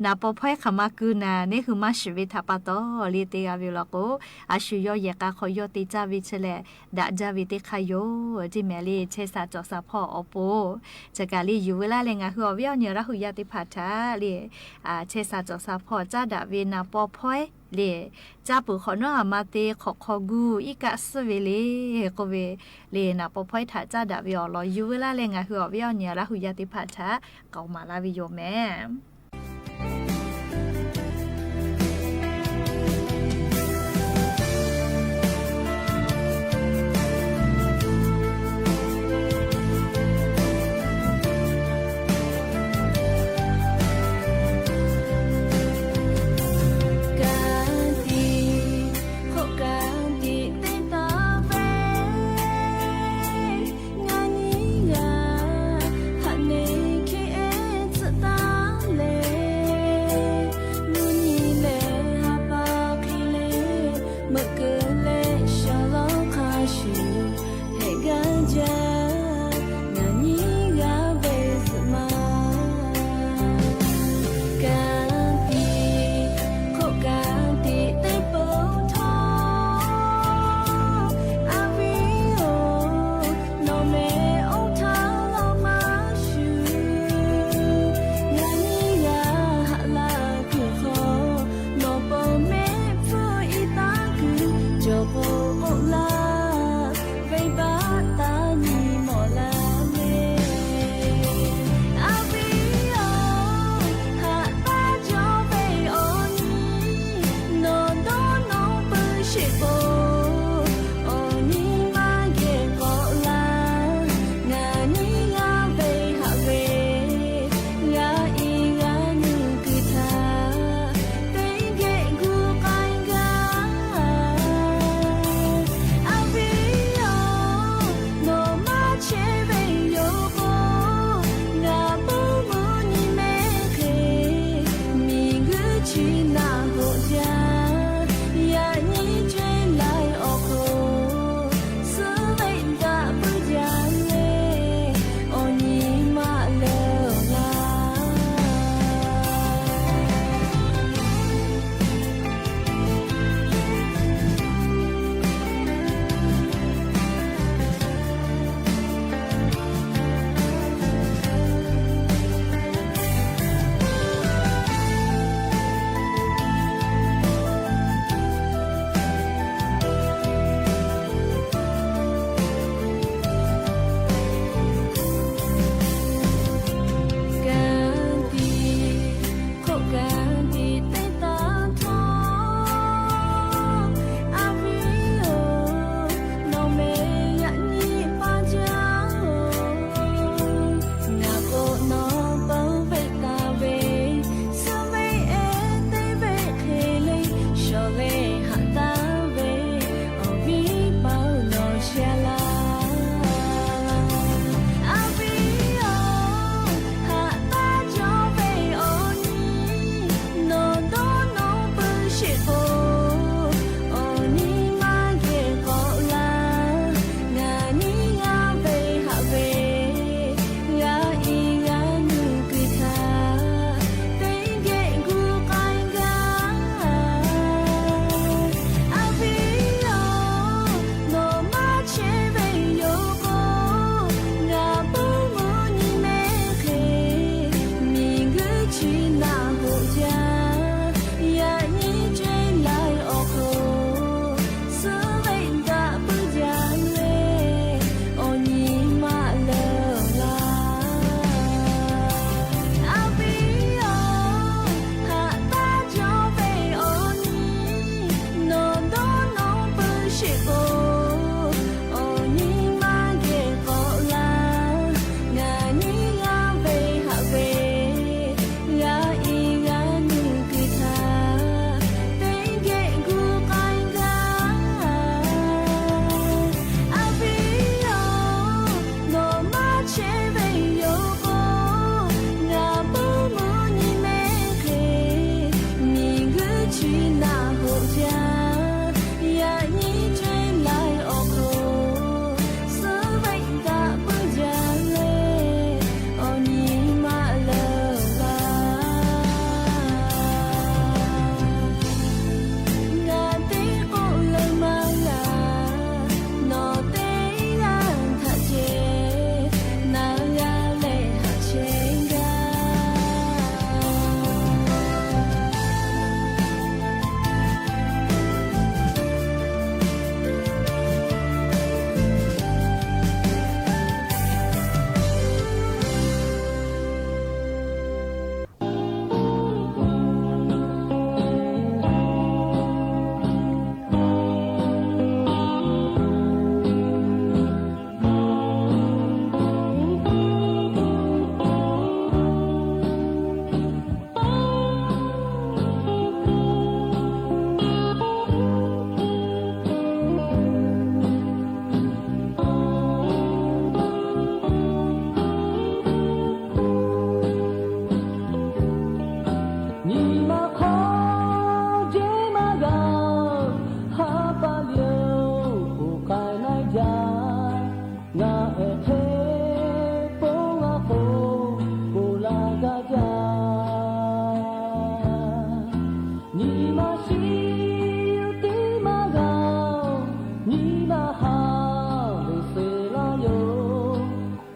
naˍ paw hpawehˇ hk'aˬ ma keu naˍ, neˇ hui maˇ shiˍ ve htaꞈ pa taw le te g'a ve law k'o, a shu yawˇ yehˬ k'a hk'aw yawˇ te caˇ ve chi lehˬ, daꞈ jaˇ ve teˇ hk'aˇ yoˬ ceˇ mehˍ le. Chehˇ sha cawˬ sha hpawˇ awˬ pon chi kaꞈ le yuˬ ve laˇ leh ngaˬ hui awˬ viˉ awˬ nyi Laˇ hu yaˇ teˇ hpaˍ htaꞈ le chehˇ sha cawˬ sha hpawˇ caˇ daꞈ ve naˍ paw hpawehˇ le, caˇ peuˬ hk'awꞈ nawˉ a ma te hk'awꞈ hk'aw guˇ iˉ kaˆ suhˉ ve le k'oˆ ve le, naˍ paw hpawehˇ htaꞈ caˇ daꞈ ve awˬ lawn yuˬ ve laˇ leh ngaˬ hui awˬ viˉ awˬ nyi Laˇ hu yaˇ teˇ hpaˍ htaꞈ k'aoˍ maˍ laˇ ve yoˬ mehˍ. Ka tiꞈ hk'oˆ ka tiꞈ teˇ taw ve, ngaˬ nyi g'a haꞈ neˬ hk'e tcuhˆ taˍ le.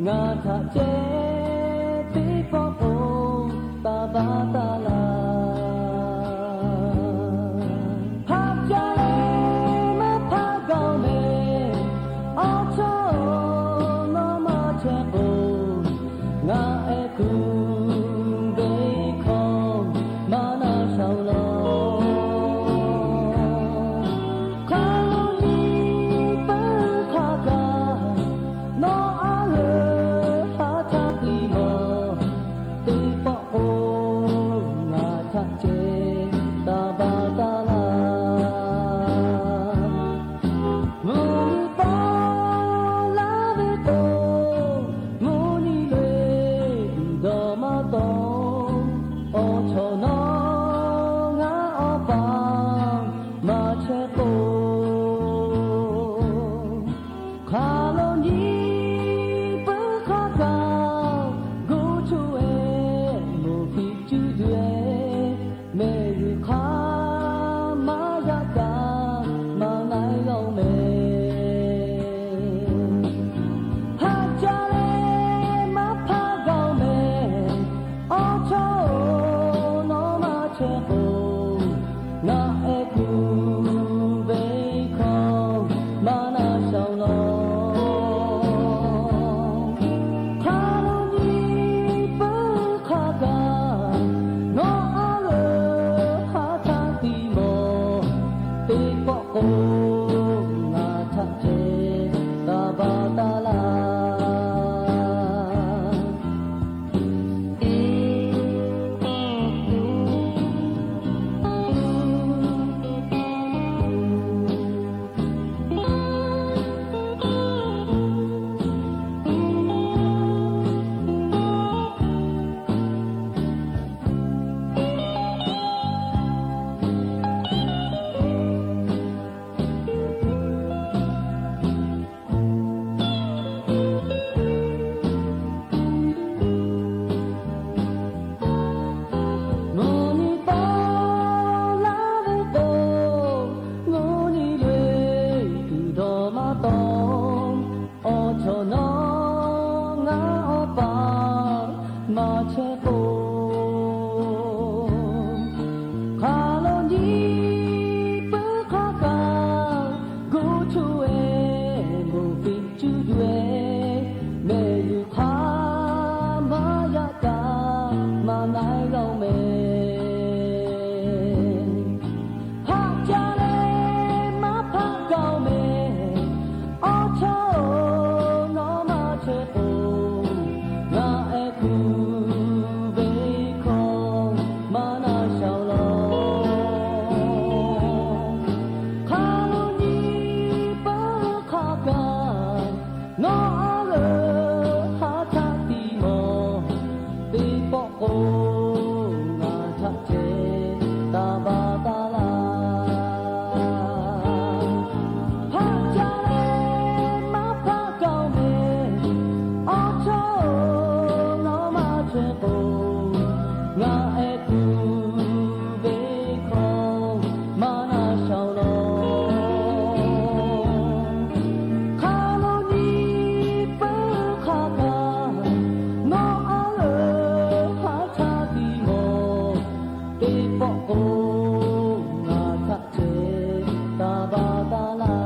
Ngaˬ htaꞈ ceh teˇ pawˆ k'o, taˍ baˬ taˍ laˇ. Haꞈ ca leh maˇ hpaˆ gaˬ mehˍ, awˬ chawˇ nawˬ maˇ chehˇ k'o, ngaˬ ehˉ kuˬ ve hkawˇ maˇ na shaˍ laˇ. Hk'a lo nyi peuˬ hk'a kaꞈ, nawˬ a leuˬ ha htaˇ tiˉ mawˬ, teˇ pawˆ k'o ngaˬ htaꞈ ceh taˍ baˬ taˍ laˇ. Mvuhˇ miˬ paw laˇ ve k'o, mvuhˇ nyi le tuˬ dawˇ maˇ tawˆ, awˬ chawˇ nawˬ ngaˬ awˬ paˍ maˇ chehˇ k'o, hk'a lo nyi peuˬ hk'a kaꞈ, gu chu e moˬ hkiˬ cuˇ duˬ e, mehˬ yuˬ hk'a maˇ yaꞈ kaꞈ maˇ na g'a mehˍ. Haꞈ ca leh maˇ hpaˆ gaˬ mehˍ, awˬ chawˇ nawˬ maˇ chehˇ k'o, ngaˬ ehˉ kuˬ ve hkawˇ maˇ na shaˍ laˇ. Hk'a lo nyi peuˬ hk'a kaꞈ, nawˬ a leuˬ ha htaˇ tiˉ mawˬ, teˇ pawˆ k'o ngaˬ htaꞈ ceh taˍ baˬ taˍ laˇ. Mvuhˇ nyi paw laˇ ve k'o, mvuhˇ nyi le tuˬ dawˇ maˇ tawˆ, awˬ chawˇ nawˬ ngaˬ awˬ paˍ maˇ chehˇ k'o, hk'a lo nyi peuˬ hk'a kaꞈ, gu chu e moˬ hkiˬ cuˇ duˬ e, mehˬ yuˬ hk'a maˇ yaꞈ kaꞈ maˇ na g'a mehˍ. Haꞈ ca leh maˇ hpaˆ gaˬ mehˍ, awˬ chawˇ nawˬ maˇ chehˇ k'o, ngaˬ ehˉ kuˬ ve hkawˇ maˇ na shaˍ laˇ. Hk'a lo nyi peuˬ hk'a kaꞈ, nawˬ a leuˬ ha htaˇ tiˉ mawˬ, teˇ pawˆ k'o ngaˬ htaꞈ ceh taˍ baˬ taˍ laˇ. Haꞈ ca leh maˇ hpaˆ gaˬ mehˍ, awˬ chawˇ nawˬ maˇ chehˇ k'o, ngaˬ ehˉ kuˬ ve hkawˇ maˇ na shaˍ laˇ. Hk'a lo nyi peuˬ hk'a kaꞈ, nawˬ a leuˬ ha htaˇ tiˉ mawˬ, teˇ pawˆ k'o ngaˬ htaꞈ ceh taˍ baˬ taˍ laˇ.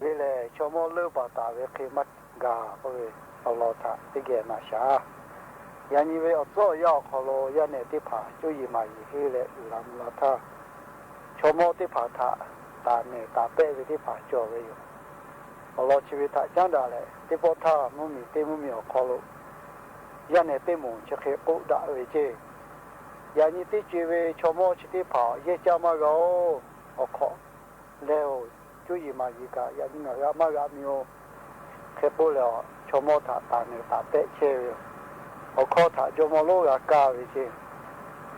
Ve lehˬ, chaw mawˇ leuˆ baˬ taˍ ve hk'e maˇ gaˬ k'oˆ ve awˬ lawn htaꞈ teˇ geh naꞈ shaˍ. Yaꞈ nyi ve awˬ tcuhˉ awˬ yanˇ awˬ hk'aw lo yaˇ nehˬ teˇ hpaˍ cuˇ yiˍ maˍ yiˍ henˇ leh uiˍ la mvuh la htaˇ, chaw mawˇ teˇ hpaˍ htaꞈ taˍ nehˬ taˍ pehˆ ve teˇ hpaˍ cawˬ ve yoˬ. Awˬ lawn chi ve htaꞈ caˉ daꞈ leh, teˇ pawˆ htaˇ mvuhˇ miˬ teˇ mvuhˇ miˬ awˬ hk'aw lo yaˇ nehˬ teˇ moˍ chi hk'e k'oˆ daꞈ ve ceˇ. Yaꞈ nyi teˇ co e ve chaw mawˇ chi teˇ hpaˍ yehˇ caˇ maˇ g'a oˬ. awˬ hk'awꞈ leh-oˬ, cuˇ yiˍ maˍ yiˍ kaꞈ yaꞈ nyi ngaˬ g'a maˇ g'a mi-oˬ. Hk'e k'oˆ leh, chaw mawˇ htaꞈ taˍ nehˬ taˍ pehˆ chehˇ ve yoˬ. Awˬ hkawˇ htaꞈ jawˇmawˇ lonˉ g'a kaˇ ve ceˇ.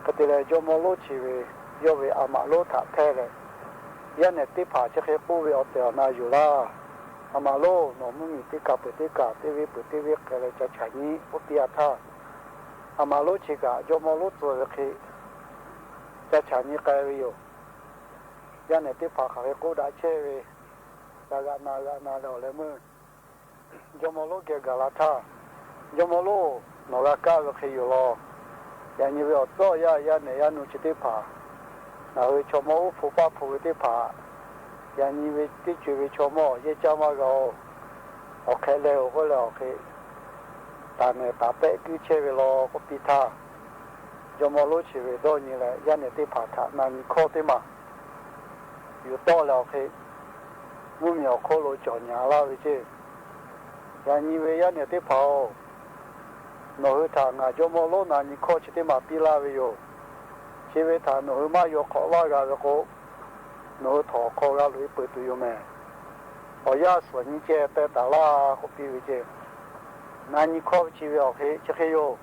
Hk'e te leh, jawˇmawˇ lonˉ chi ve yawˇ ve a maꞈ lonˉ htaꞈ hpehˇ leh, yaˇ nehˬ teˇ hpaˍ chi hk'e k'oˆ ve awˬ tehˬ awˬ na yuˬ laˇ. A maꞈ lonˉ, nawˬ mvuhˇmiˬ teˇ kaˬ peuˬ teˇ kaˬ, teˇ venˇ peuˬ teˇ venˇ hk'e leh ca chaꞈ nyi k'oˆ piˇ-a htaˇ, a maꞈ lonˉ chi kaꞈ jawˇmawˇ lonˉ tcuh ve hk'e ca chaꞈ nyi k'ai ve yoˬ. Yaˇ nehˬ teˇ hpaˍ hk'aˬ hk'e k'oˆ daꞈ chehˇ ve, g'a g'aꞈ na g'aꞈ na leh awˬ leh meuˇ jawˇmawˇ lonˉ geh gaˬ la htaˇ, Jawˇmawˇ lonˉ, nawˬ g'a kaˇ ve hk'e yoˬ law. Yaꞈ nyi ve awˬ tcuhˉ awˬ yanˇ, yaˇ nehˬ yaˇ nu chi teˇ hpaˍ, ngaˬ hui chaw mawˇ uˉ hpu paˇ hpu ve teˇ hpaˍ, yaꞈ nyi ve teˇ co-e ve chaw mawˇ yehˇ caˇ maˇ g'a-oˬ. Awˬ hk'e leh-oˬ k'oˆ leh awˬ hk'e taˍ nehˬ taˍ pehˆ kuiˇ chehˇ ve law k'oˆ piˇ htaˇ, jawˇmawˇ lonˉ chi ve dawˇ nyi leh yaˇ nehˬ teˇ hpaˍ htaꞈ na nyi hkawˇ teˇ maˬ yuˬ tawˆ leh awˬ hk'e mvuhˇmiˬ awˬ hk'oˆ lo cawˬ nyaˍ laˇ ve ceˇ. Yaꞈ nyi ve yaˇ nehˬ teˇ hpaˍ-oˬ, nawˬ hui htaꞈ ngaˬ jawˇmawˇ lonˉ na nyi hkawˇ chi teˇ maˬ piˇ laˇ ve yoˬ. Chi ve htaꞈ nawˬ hui maˇ yaw hk'awꞈ laˇ g'a ve k'o, nawˬ hui htawnˍ hk'aw g'a loꞈ-e peuˬ tuˬ yoˬ mehˍ. Awˬ yanˇ suhˍ nyi ceh teh taˍ laˇ k'oˆ piˇ ve ceˇ. Na nyi hkawˇ ve chi ve awˬ hk'e chi hk'e yoˬ.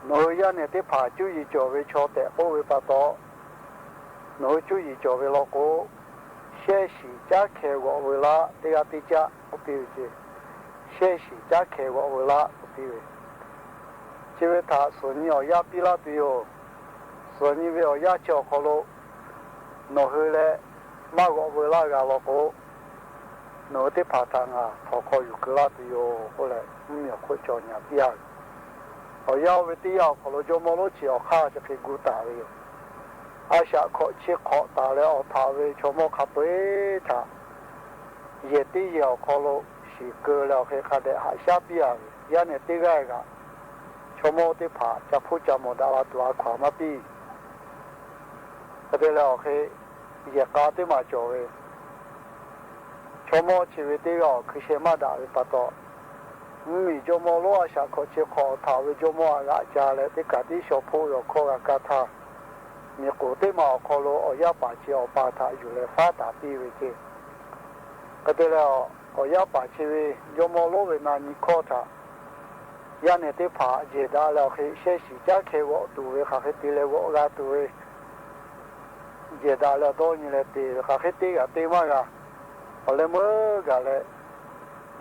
Nawˬ hui yaˇ nehˬ teˇ hpaˍ cuˇ yiˍ cawˬ ve chaw tehꞈ k'oˆ ve pa taw, nawˬ hui cuˇ yiˍ cawˬ ve law k'o, shehˇ shiˍ caˉ hkeh g'awꞈ veu laˇ teˇ g'aˇ teˇ caˆ k'oˆ piˇ ve ceˇ. Shehˇ shiˍ caˉ hkeh g'awꞈ veu laˇ k'oˆ piˇ ve, chi ve htaꞈ suhˍ nyi awˬ yanˇ piˇ laˇ tuˬ yoˬ. Suhˍ nyi ve awˬ yanˇ chi awˬ hk'aw lo nawˬ hui leh maˇ g'awꞈ veu laˇ g'a law k'o, nawˬ hui teˇ hpaˍ htaꞈ ngaˬ htawnˍ hk'aw yuˬ keu laˇ tuˬ yoˬ k'oˆ leh, mvuhˇmiˬ awˬ hk'oˆ cawˬ nyaˍ piˇ-a ve. Awˬ yanˇ oˇ ve teˇ yanˇ awˬ hk'aw lo jawˇmawˇ lonˉ chi awˬ hk'aˇ chi hk'e gu taˍ ve yoˬ. A shaꞈ hkawꞈ chi hk'awꞈ taˍ leh awˬ htaꞈ ve chaw mawˇ hk'a peu-eˬ htaꞈ yehˬ teˇ yehˬ awˬ hk'aw lo shiˍ keu leh awˬ hk'e hk'a dehꞈ haꞈ shaˉ piˇ-a ve, yaˇ nehˬ teˇ g'aˇ kaꞈ chaw mawˇ teˇ hpaˍ ca hpuˇ ca mawˬ daꞈ la tuˬ a hkaw-anˬ maˇ piˇ. Hk'e te leh awˬ hk'e yehˬ k'a teˇ maˬ cawˬ ve, chaw mawˇ chi ve teˇ g'aˇ awˬ hkui sheh maˇ daꞈ ve pa taw, mvuhˇmiˬ jawˇmawˇ lonˉ a shaꞈ hkawꞈ chi hk'awꞈ awˬ htaꞈ ve jawˇmawˇ a g'aꞈ ca leh teˇ kaˬ tiˉ shaw hpoˆ ve awˬ hkawˇ g'a kaˇ htaˇ, miˬ k'oˍ teˇ maˬ awˬ hk'aw lo awˬ yaˇ paˍ chi awˬ pa htaꞈ yuˬ leh faˉ taˍ piˇ ve ceˇ. Hk'e te leh, awˬ yaˇ paˍ chi ve jawˇmawˇ lonˉ ve na nyi hkawˇ htaꞈ yaˇ nehˬ teˇ hpaˍ jehˬ daꞈ leh awˬ hk'e shehˇ shiˍ caˉ hkeh g'awꞈ tuˬ ve hk'aˬ hk'e te leh g'awꞈ g'a tuˬ ve jehˬ daꞈ leh dawˇ nyi leh te ve hk'aˬ hk'e te g'a te maˇ g'a. Awˬ leh meuˇ gaˬ leh,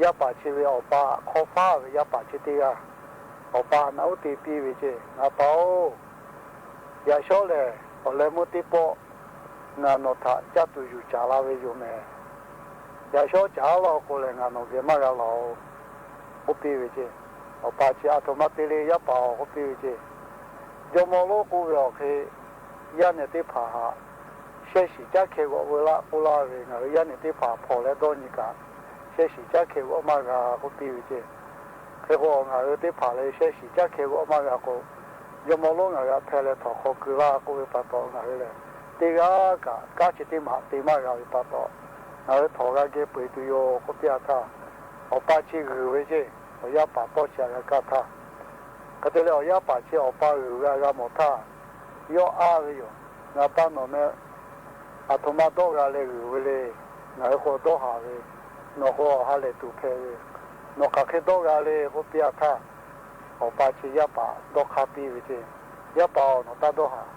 yaˇ paˍ chi ve awˬ pa hk'awˇ faˉ ve yaˇ paˍ chi teˇ g'aˇ, awˬ pa naꞈ uˉ te piˇ ve ceˇ, Ngaˬ pa-oˬ, yaꞈ shawˉ lehˬ awˬ leh meuˇ teˇ pawˆ ngaˬ nawˬ htaꞈ caˇ tuˬ yuˬ caˍ la ve yoˬ mehˍ. Yaꞈ shawˉ caˍ laˇ k'o lehˬ ngaˬ nawˬ geh maˇ g'a laˬ-oˬ k'oˆ piˇ ve ceˇ. Awˬ pa chi a htoꞈ ma te le yaˇ paˍ-oˬ k'oˆ piˇ ve ceˇ. Jawˇmawˇ lonˉ k'oˆ ve awˬ hk'e yaˇ nehˬ teˇ hpaˍ htaꞈ shehˇ shiˍ caˉ hkeh g'awꞈ veu laˆ k'oˆ laˇ ve ngaˬ hui yaˇ nehˬ teˇ hpaˍ hpawnˬ leh dawˇ nyi kaꞈ, shehˇ shiˍ caˉ hkeh g'awꞈ maˇ g'a k'oˆ piˇ ve ceˇ. Hk'e k'o, ngaˬ hui teˇ hpaˍ lehˬ shehˇ shiˍ caˉ hkeh g'awꞈ maˇ g'a k'o, jawˇmawˇ lonˉ ngaˬ hui htaꞈ hpeh leh htawnˍ hk'aw keu laˇ k'oˆ ve pa taw, ngaˬ hui lehˬ teˇ g'aˇ kaꞈ kanˉ chi teˇ maˬ te maˇ g'a ve pa taw, ngaˬ hui htawnˍ g'a geh peu-eˬ tuˬ yoˬ k'oˆ piˇ-a htaˇ, awˬ pa chi g'uiˬ ve ceˇ. Awˬ yaˇ paˍ tawˇ chi htaꞈ g'a kaˇ htaˇ, hk'e te leh awˬ yaˇ paˍ chi awˬ pa g'uiˬ g'a g'a mawˬ htaˇ, yawˇ a ve yoˬ. Ngaˬ pa nawˬ meh a htoꞈ ma dawˇ g'a leh g'uiˬ ve le. Ngaˬ hui k'o dawˇ haˍ ve, nawˬ k'o awˬ ha lehˬ tuˬ hpehꞈ ve, nawˬ hk'aˬ hk'e dawˇ g'a le k'oˆ piˇ-a htaˇ, awˬ pa chi yaˇ paˍ dawˇ hk'aˇ piˇ ve ceˇ. Yaˇ paˍ-oˬ, nawˬ taˇ dawˇ haˍ.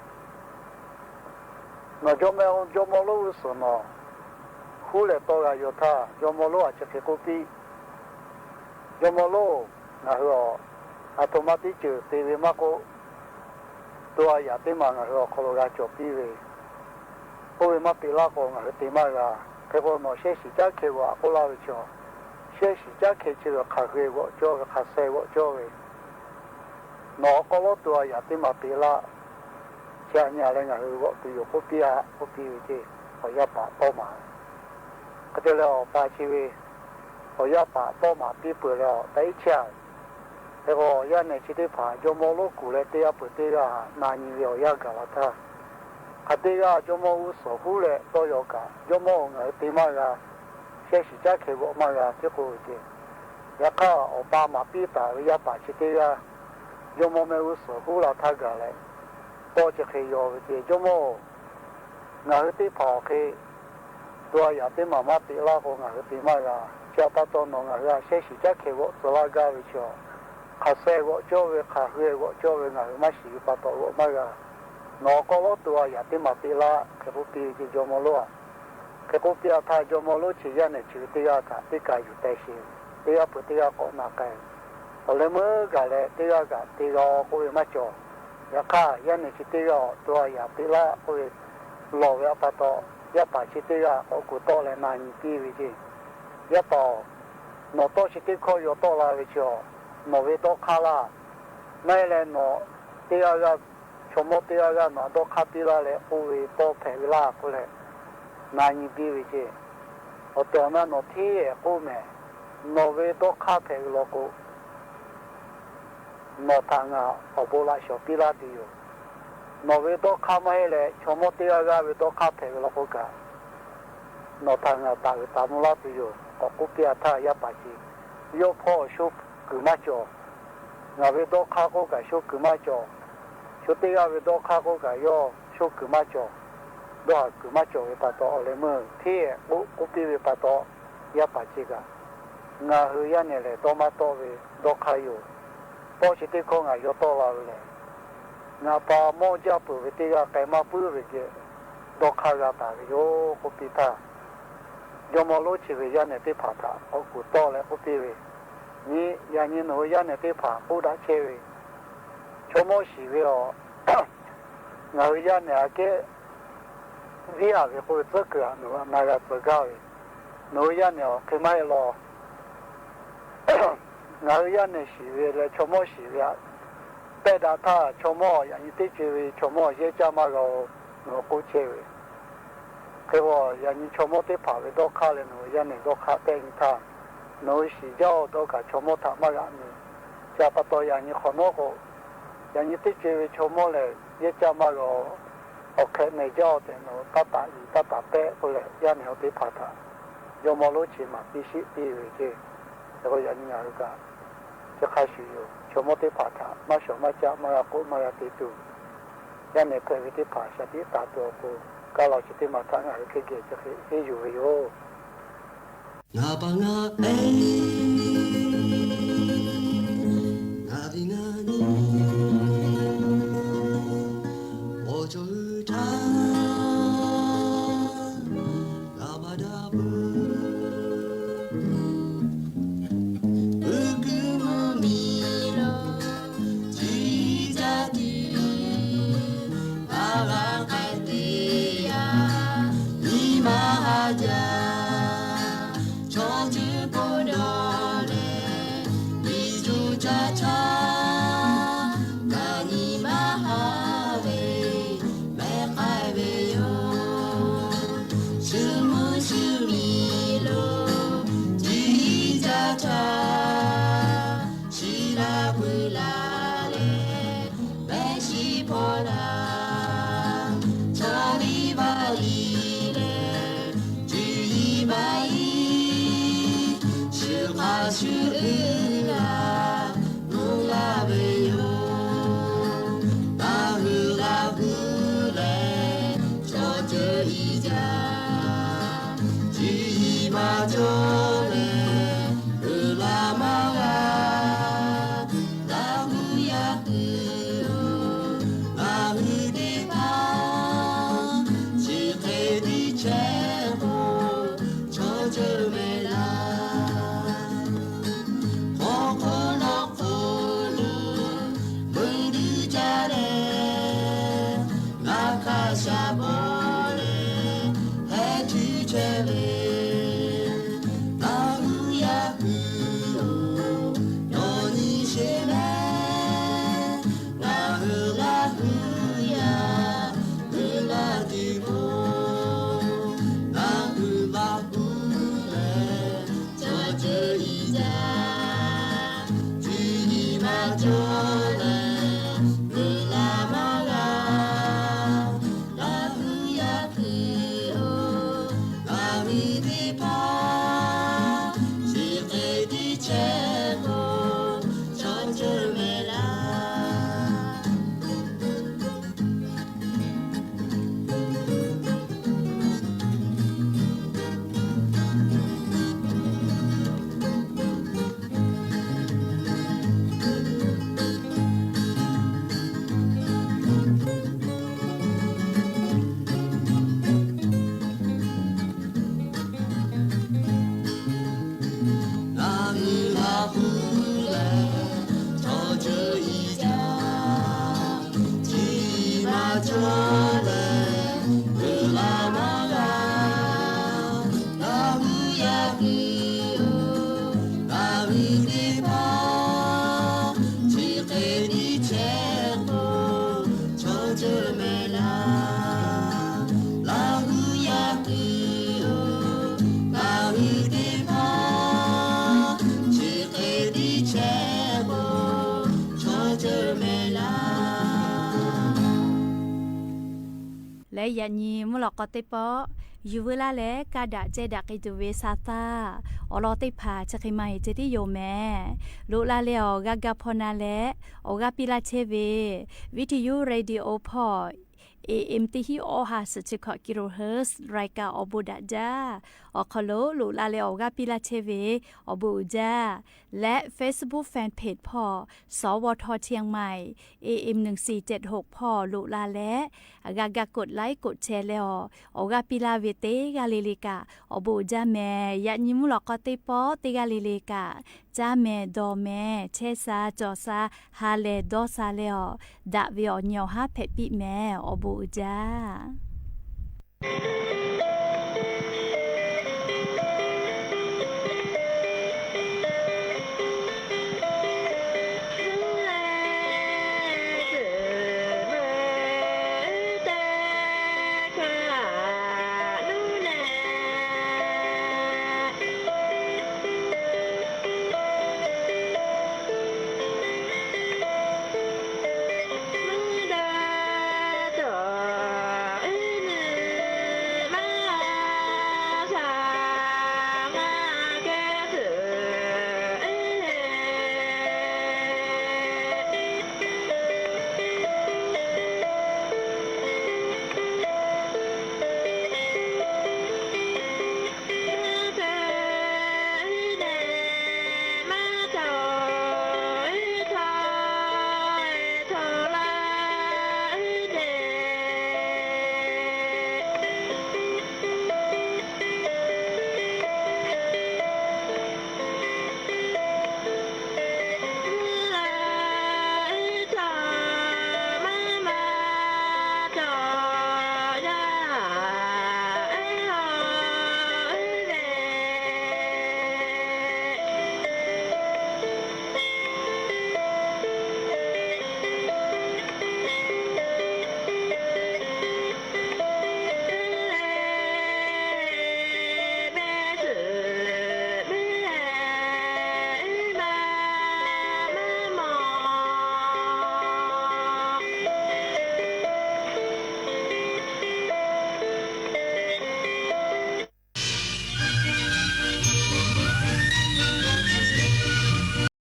Nawˬ jawˇmawˇ, jawˇmawˇ lonˉ g'uˇ suhˍ nawˬ huˉ leh tawˇ g'a yaw htaˇ, jawˇmawˇ lonˉ a chi hk'e k'oˆ piˇ. Jawˇmawˇ lonˉ, ngaˬ hui awˬ, a htoꞈ ma teˇ ceuˬ te ve maˇ k'oˆ, to a yaꞈ teˇ maˬ ngaˬ hui awˬ hk'aw lo g'a cawˬ piˇ ve, oˇ ve maˇ te laˇ k'o ngaˬ hui te maˇ g'a. Hk'e k'o, nawˬ shehˇ shiˍ caˉ hkeh g'awꞈ-a k'oˆ laˇ ve chaw, shehˇ shiˍ caˉ hkeh chi ve hk'aˬ hk'e g'awꞈ cawˇ ve, hk'aˬ sheh g'awꞈ cawˇ ve, nawˬ awˬ hk'aw lo to a yaꞈ teˇ maˬ te laˇ. Chi aꞈ nyi-a leh ngaˬ hui g'awꞈ tuˬ yoˬ k'oˆ piˇ-a k'oˆ piˇ ve ceˇ. Awˬ yaˇ paˍ tawˇ maˍ. Hk'e te leh awˬ pa chi ve awˬ yaˇ paˍ tawˇ maˍ piˇ peuˬ leh awˬ ta iˉ chehˇ-a. Hk'e k'o, awˬ yaˇ nehˬ chi teˇ hpaˍ jawˇmawˇ lonˉ kuˬ leh teˇ g'aˇ peuˬ teˇ g'aˇ na nyi ve awˬ yanˇ gaˬ la htaˇ, hk'aˬ teˇ g'aˇ jawˇmawˇ g'uˇ suhˍ huˉ leh tawˇ yaw kaꞈ, jawˇmawˇ-oˬ, ngaˬ hui te maˇ g'a. Shehˇ shiˍ caˉ hkeh g'awꞈ maˇ g'a tehꞈ k'oˆ ve ceˇ. Yaꞈ hk'aˇ, awˬ pa maˍ piˇ taˍ ve yaˇ paˍ chi teˇ g'aˇ jawˇmawˇ mehˆ g'uˇ suhˍ huˉ la htaˇ gaˬ leh, tawˇ chi hk'e yaw ve ce. Jawˇmawˇ-oˬ, ngaˬ hui teˇ hpaˍ awˬ hk'e to a yaꞈ teˇ maˬ maˇ teꞈ laˇ k'o, ngaˬ hui te maˇ g'a. Chi htaꞈ pa taw nawˬ ngaˬ hui a shehˉ shiˍ caˉ hkeh g'awꞈ tcuh laˇ gaˇ ve chaw, hk'aˬ suh g'awꞈ cawˇ ve, hk'aˬ hui g'awꞈ cawˇ ve ngaˬ hui maˇ shiˍ ve pa taw g'awꞈ maˇ g'a. Nawˬ awˬ hk'aw lo to a yaꞈ teˇ maˬ teꞈ laˇ hk'e k'oˆ piˇ ve ce, jawˇmawˇ lonˉ-aˬ. Hk'e k'oˆ piˇ a htaˇ, jawˇmawˇ lonˉ chi yaˇ nehˬ chi ve teˇ g'aˇ htaꞈ teˇ kaˬ yuˬ teh sheˍ, teˇ g'aˇ peuˬ teˇ g'aˇ k'awꞈ na k'ai. Awˬ leh meuˇ gaˬ leh teˇ g'aˇ kaꞈ te g'a-o k'oˆ ve maˇ cawˬ. Yaꞈ hk'aˇ, yaˇ nehˬ chi teˇ g'aˇ awˬ to a yaꞈ teꞈ laˇ k'oˆ ve lawˬ ve a pa taw, yaˇ paˍ chi teˇ g'aˇ k'awꞈ kuˬ tawˆ leh na nyi piˇ ve ce. Yaˇ paˍ-oˬ, nawˬ tawˇ chi teˇ hkawˇ yaw tawˆ la ve chi-a, nawˬ ve dawˇ hk'aˇ laˇ. Maˇ heˆ leh nawˬ teˇ g'aˇ g'aˇ, chaw mawˇ teˇ g'aˇ g'aˇ nawˬ dawˇ hk'aˇ piˇ laˇ leh k'oˆ ve tawˇ hpehꞈ ve laˇ k'oˆ leh na nyi piˇ ve ce. Awˬ tehˬ awˬ na nawˬ hteˇ ehˍ k'oˆ mehˍ. Nawˬ ve dawˇ hk'aˇ hpehꞈ ve law k'o, nawˬ htaꞈ ngaˬ awˬ bon laꞈ shawˍ piˇ laˇ tuˬ yoˬ. Nawˬ ve dawˇ hk'aˇ maˇ heˆ leh chaw mawˇ teˇ g'aˇ g'aˇ ve dawˇ hk'aˇ hpehꞈ ve law k'o kaꞈ, nawˬ htaꞈ ngaˬ taˍ uiˍ taˍ mvuh laˇ tuˬ yoˬ. K'awꞈ k'oˆ piˇ a htaˇ, yaˇ paˍ chi yawˇ hpawˇ shoˉ kuiˬ maˇ cawˬ. Ngaˬ ve dawˇ hk'aˇ k'oˆ kaꞈ shoˉ kuiˬ maˇ cawˬ. Chaw teˇ g'aˇ ve dawˇ hk'aˇ k'oˆ kaꞈ yawˇ shoˉ kuiˬ maˇ cawˬ. Dawˇ haˍ kuiˬ maˇ cawˬ ve pa taw, awˬ leh meuˇ hteˇ ehˍ k'oˆ k'oˆ piˇ ve pa taw, yaˇ paˍ chi kaꞈ, ngaˬ hui yaˇ nehˬ lehˬ dawˇ maˇ tawˆ ve dawˇ hk'aˇ yoˬ. Tawˇ chi teˇ hkawˇ ngaˬ yaw tawˆ la ve lehˬ, ngaˬ pa mawˇ jaˇ peuˬ ve teˇ g'aˇ k'ai maˇ puiˉ ve geh dawˇ hk'aˇ g'a taˍ ve yoˬ k'oˆ piˇ htaˇ, jawˇmawˇ lonˉ chi ve yaˇ nehˬ teˇ hpaˍ htaꞈ k'awꞈ kuˬ tawˆ leh k'oˆ piˇ ve, Nyi, yaꞈ nyi nawˬ hui yaˇ nehˬ teˇ hpaˍ k'oˆ daꞈ chehˇ ve, chaw mawˇ shiˍ ve awˬ, ngaˬ hui yaˇ nehˬ aꞈ kehˉ viˉ a ve k'oˆ ve tcuhˉ kuiˬ htaꞈ nawˬ hui na g'a tcuh gaˇ ve, nawˬ hui yaˇ nehˬ awˬ hk'e maˇ heˆ law. Ngaˬ hui yaˇ nehˬ shiˍ ve leh chaw mawˇ shiˍ ve aꞈ pehˇ daꞈ htaˇ, chaw mawˇ yaꞈ nyi teˇ co-e ve chaw mawˇ yehˇ caˇ maˇ g'a-o, nawˬ hui k'oˆ chehˇ ve. Hk'e k'o, yaꞈ nyi chaw mawˇ teˇ hpaˍ ve dawˇ hk'aˇ leh nawˬ hui yaˇ nehˬ dawˇ hk'aˇ pehˇ nyi htaˇ, nawˬ hui shiˍ jaˇ-o dawˇ kaꞈ chaw mawˇ htaꞈ maˇ g'aꞈ nyi. Chi htaꞈ pa taw yaꞈ nyi hk'awꞈ nawˉ k'o, yaꞈ nyi teˇ co-e ve chaw mawˇ lehˬ yehˇ caˇ maˇ g'a-o. Awˬ hk'ehꞈ mehˍ jaˇ-o tehꞈ nawˬ hui taˇ taꞈ yuˬ taˇ taꞈ pehˆ k'oˆ leh, yaˇ nehˬ awˬ teˇ hpaˍ htaꞈ jawˇmawˇ lonˉ chi maˍ piˇ sheˆ piˇ ve ce. Hk'e k'o, yaꞈ nyi ngaˬ hui kaꞈ chi hk'a shuˍ yoˬ. Chaw mawˇ teˇ hpaˍ htaꞈ maˇ shawˍ maˇ caˆ maˇ g'a k'oˆ maˇ g'a te tuˬ, yaˇ nehˬ hpehꞈ ve teˇ hpaˍ shaˍ tiꞈ taˍ tuˬ awˬ pon, kaˇ la chi teˇ maˬ htaꞈ ngaˬ hui hk'e geh chi hk'e henˇ yuˬ ve yoˬ. Ngaˬ pa ngaˬ e, ngaˬ ve ngaˬ nyi, awˬ cawˬ hui htaˇ, ngaˬ pa daꞈ peuˬ. Uˉ kuiˉ mvuhˇ miˬ lo, ciˉ caˇ tuˬ, a g'a k'ai teˇ yanˇ, nyi ma ha jaˇ. Chaw ceuˬ bon dawˬ leh, miˬ cuˬ caˇ caˇ, ngaˬ nyi ma ha ve, mehˆ k'ai ve yoˬ. Shu mvuhˇ shu miˬ lo, ciˉ caˇ caˇ, chi la puiˬ la leh, mehˆ shiˍ hpawˇ daꞈ. Chaw liˇ vaˇ liˇ leh, cuˇ yiˍ maˇ yiˍ, shu hk'a shu uiˍ la, mvuhˇ la ve yoˬ. Ngaˬ hui g'a gu leh, chaw ceuˬ iˉ jaˇ, cuˇ yiˍ maˇ cawˬ leh, uiˍ la maˇ g'a. Laˇ hu yaˇ hui-oˬ, ngaˬ hui teˇ hpaˍ chi hk'e tiˇ chehˇ k'o, chaw ceuˬ mehˍ laˇ. Hk'awꞈ hk'oˆ nawˬ hk'oˆ lo, meuˇ duˇ caˇ leh, ngaˬ hk'a shaˍ bawˬ leh, Yaꞈ nyi mvuhˇ lawꞈ k'aw teˇ pawˆ, yuˬ veu laˇ leh kaˇ daꞈ ceh daꞈ k'ai tuˬ ve sa taˇ, awˬ lawn teˇ hpaˍ chi hk'e maˇ heˆ ceh tiˉ yoˬ mehˍ. Loꞈ la leh awˬ g'aˇ gaˇ hpawˇ na leh, awˬ g'aˇ piˇ laˇ chehˇ ve, Viˉ ti yuˇ radio hpawˇ, A M teˇ hinˉ awˇ ha suhˍ chi hkawꞈ kilohertz รายการ awˬ bon daꞈ jaˇ. Awˬ hk'aw lo loꞈ la leh awˬ g'aˇ piˇ laˇ chehˇ ve awˬ bon uiˍ jaˇ. Leh Facebook fan page hpawˇ สวท เชียงใหม่ A M หนึ่งสี่เจ็ดหก hpawˇ loꞈ la leh, g'a ga กดไลค์ กดแชร์ leh awˬ, awˬ g'aˇ piˇ laˇ ve teˇ g'aˇ le le kaꞈ awˬ bon uiˍ jaˇ mehˍ. Yaꞈ nyi mvuhˇ lawꞈ k'aw teˇ pawˆ teˇ g'aˇ le le kaꞈ caˇ mehˍ dawˬ mehˍ, chehˇ sha cawˬ sha, ha lehˬ dawˇ sha leh awˬ, daꞈ ve awˬ nyi awˬ haˉ hpehꞈ piˇ mehˍ. Awˬ bon uiˍ jaˇ.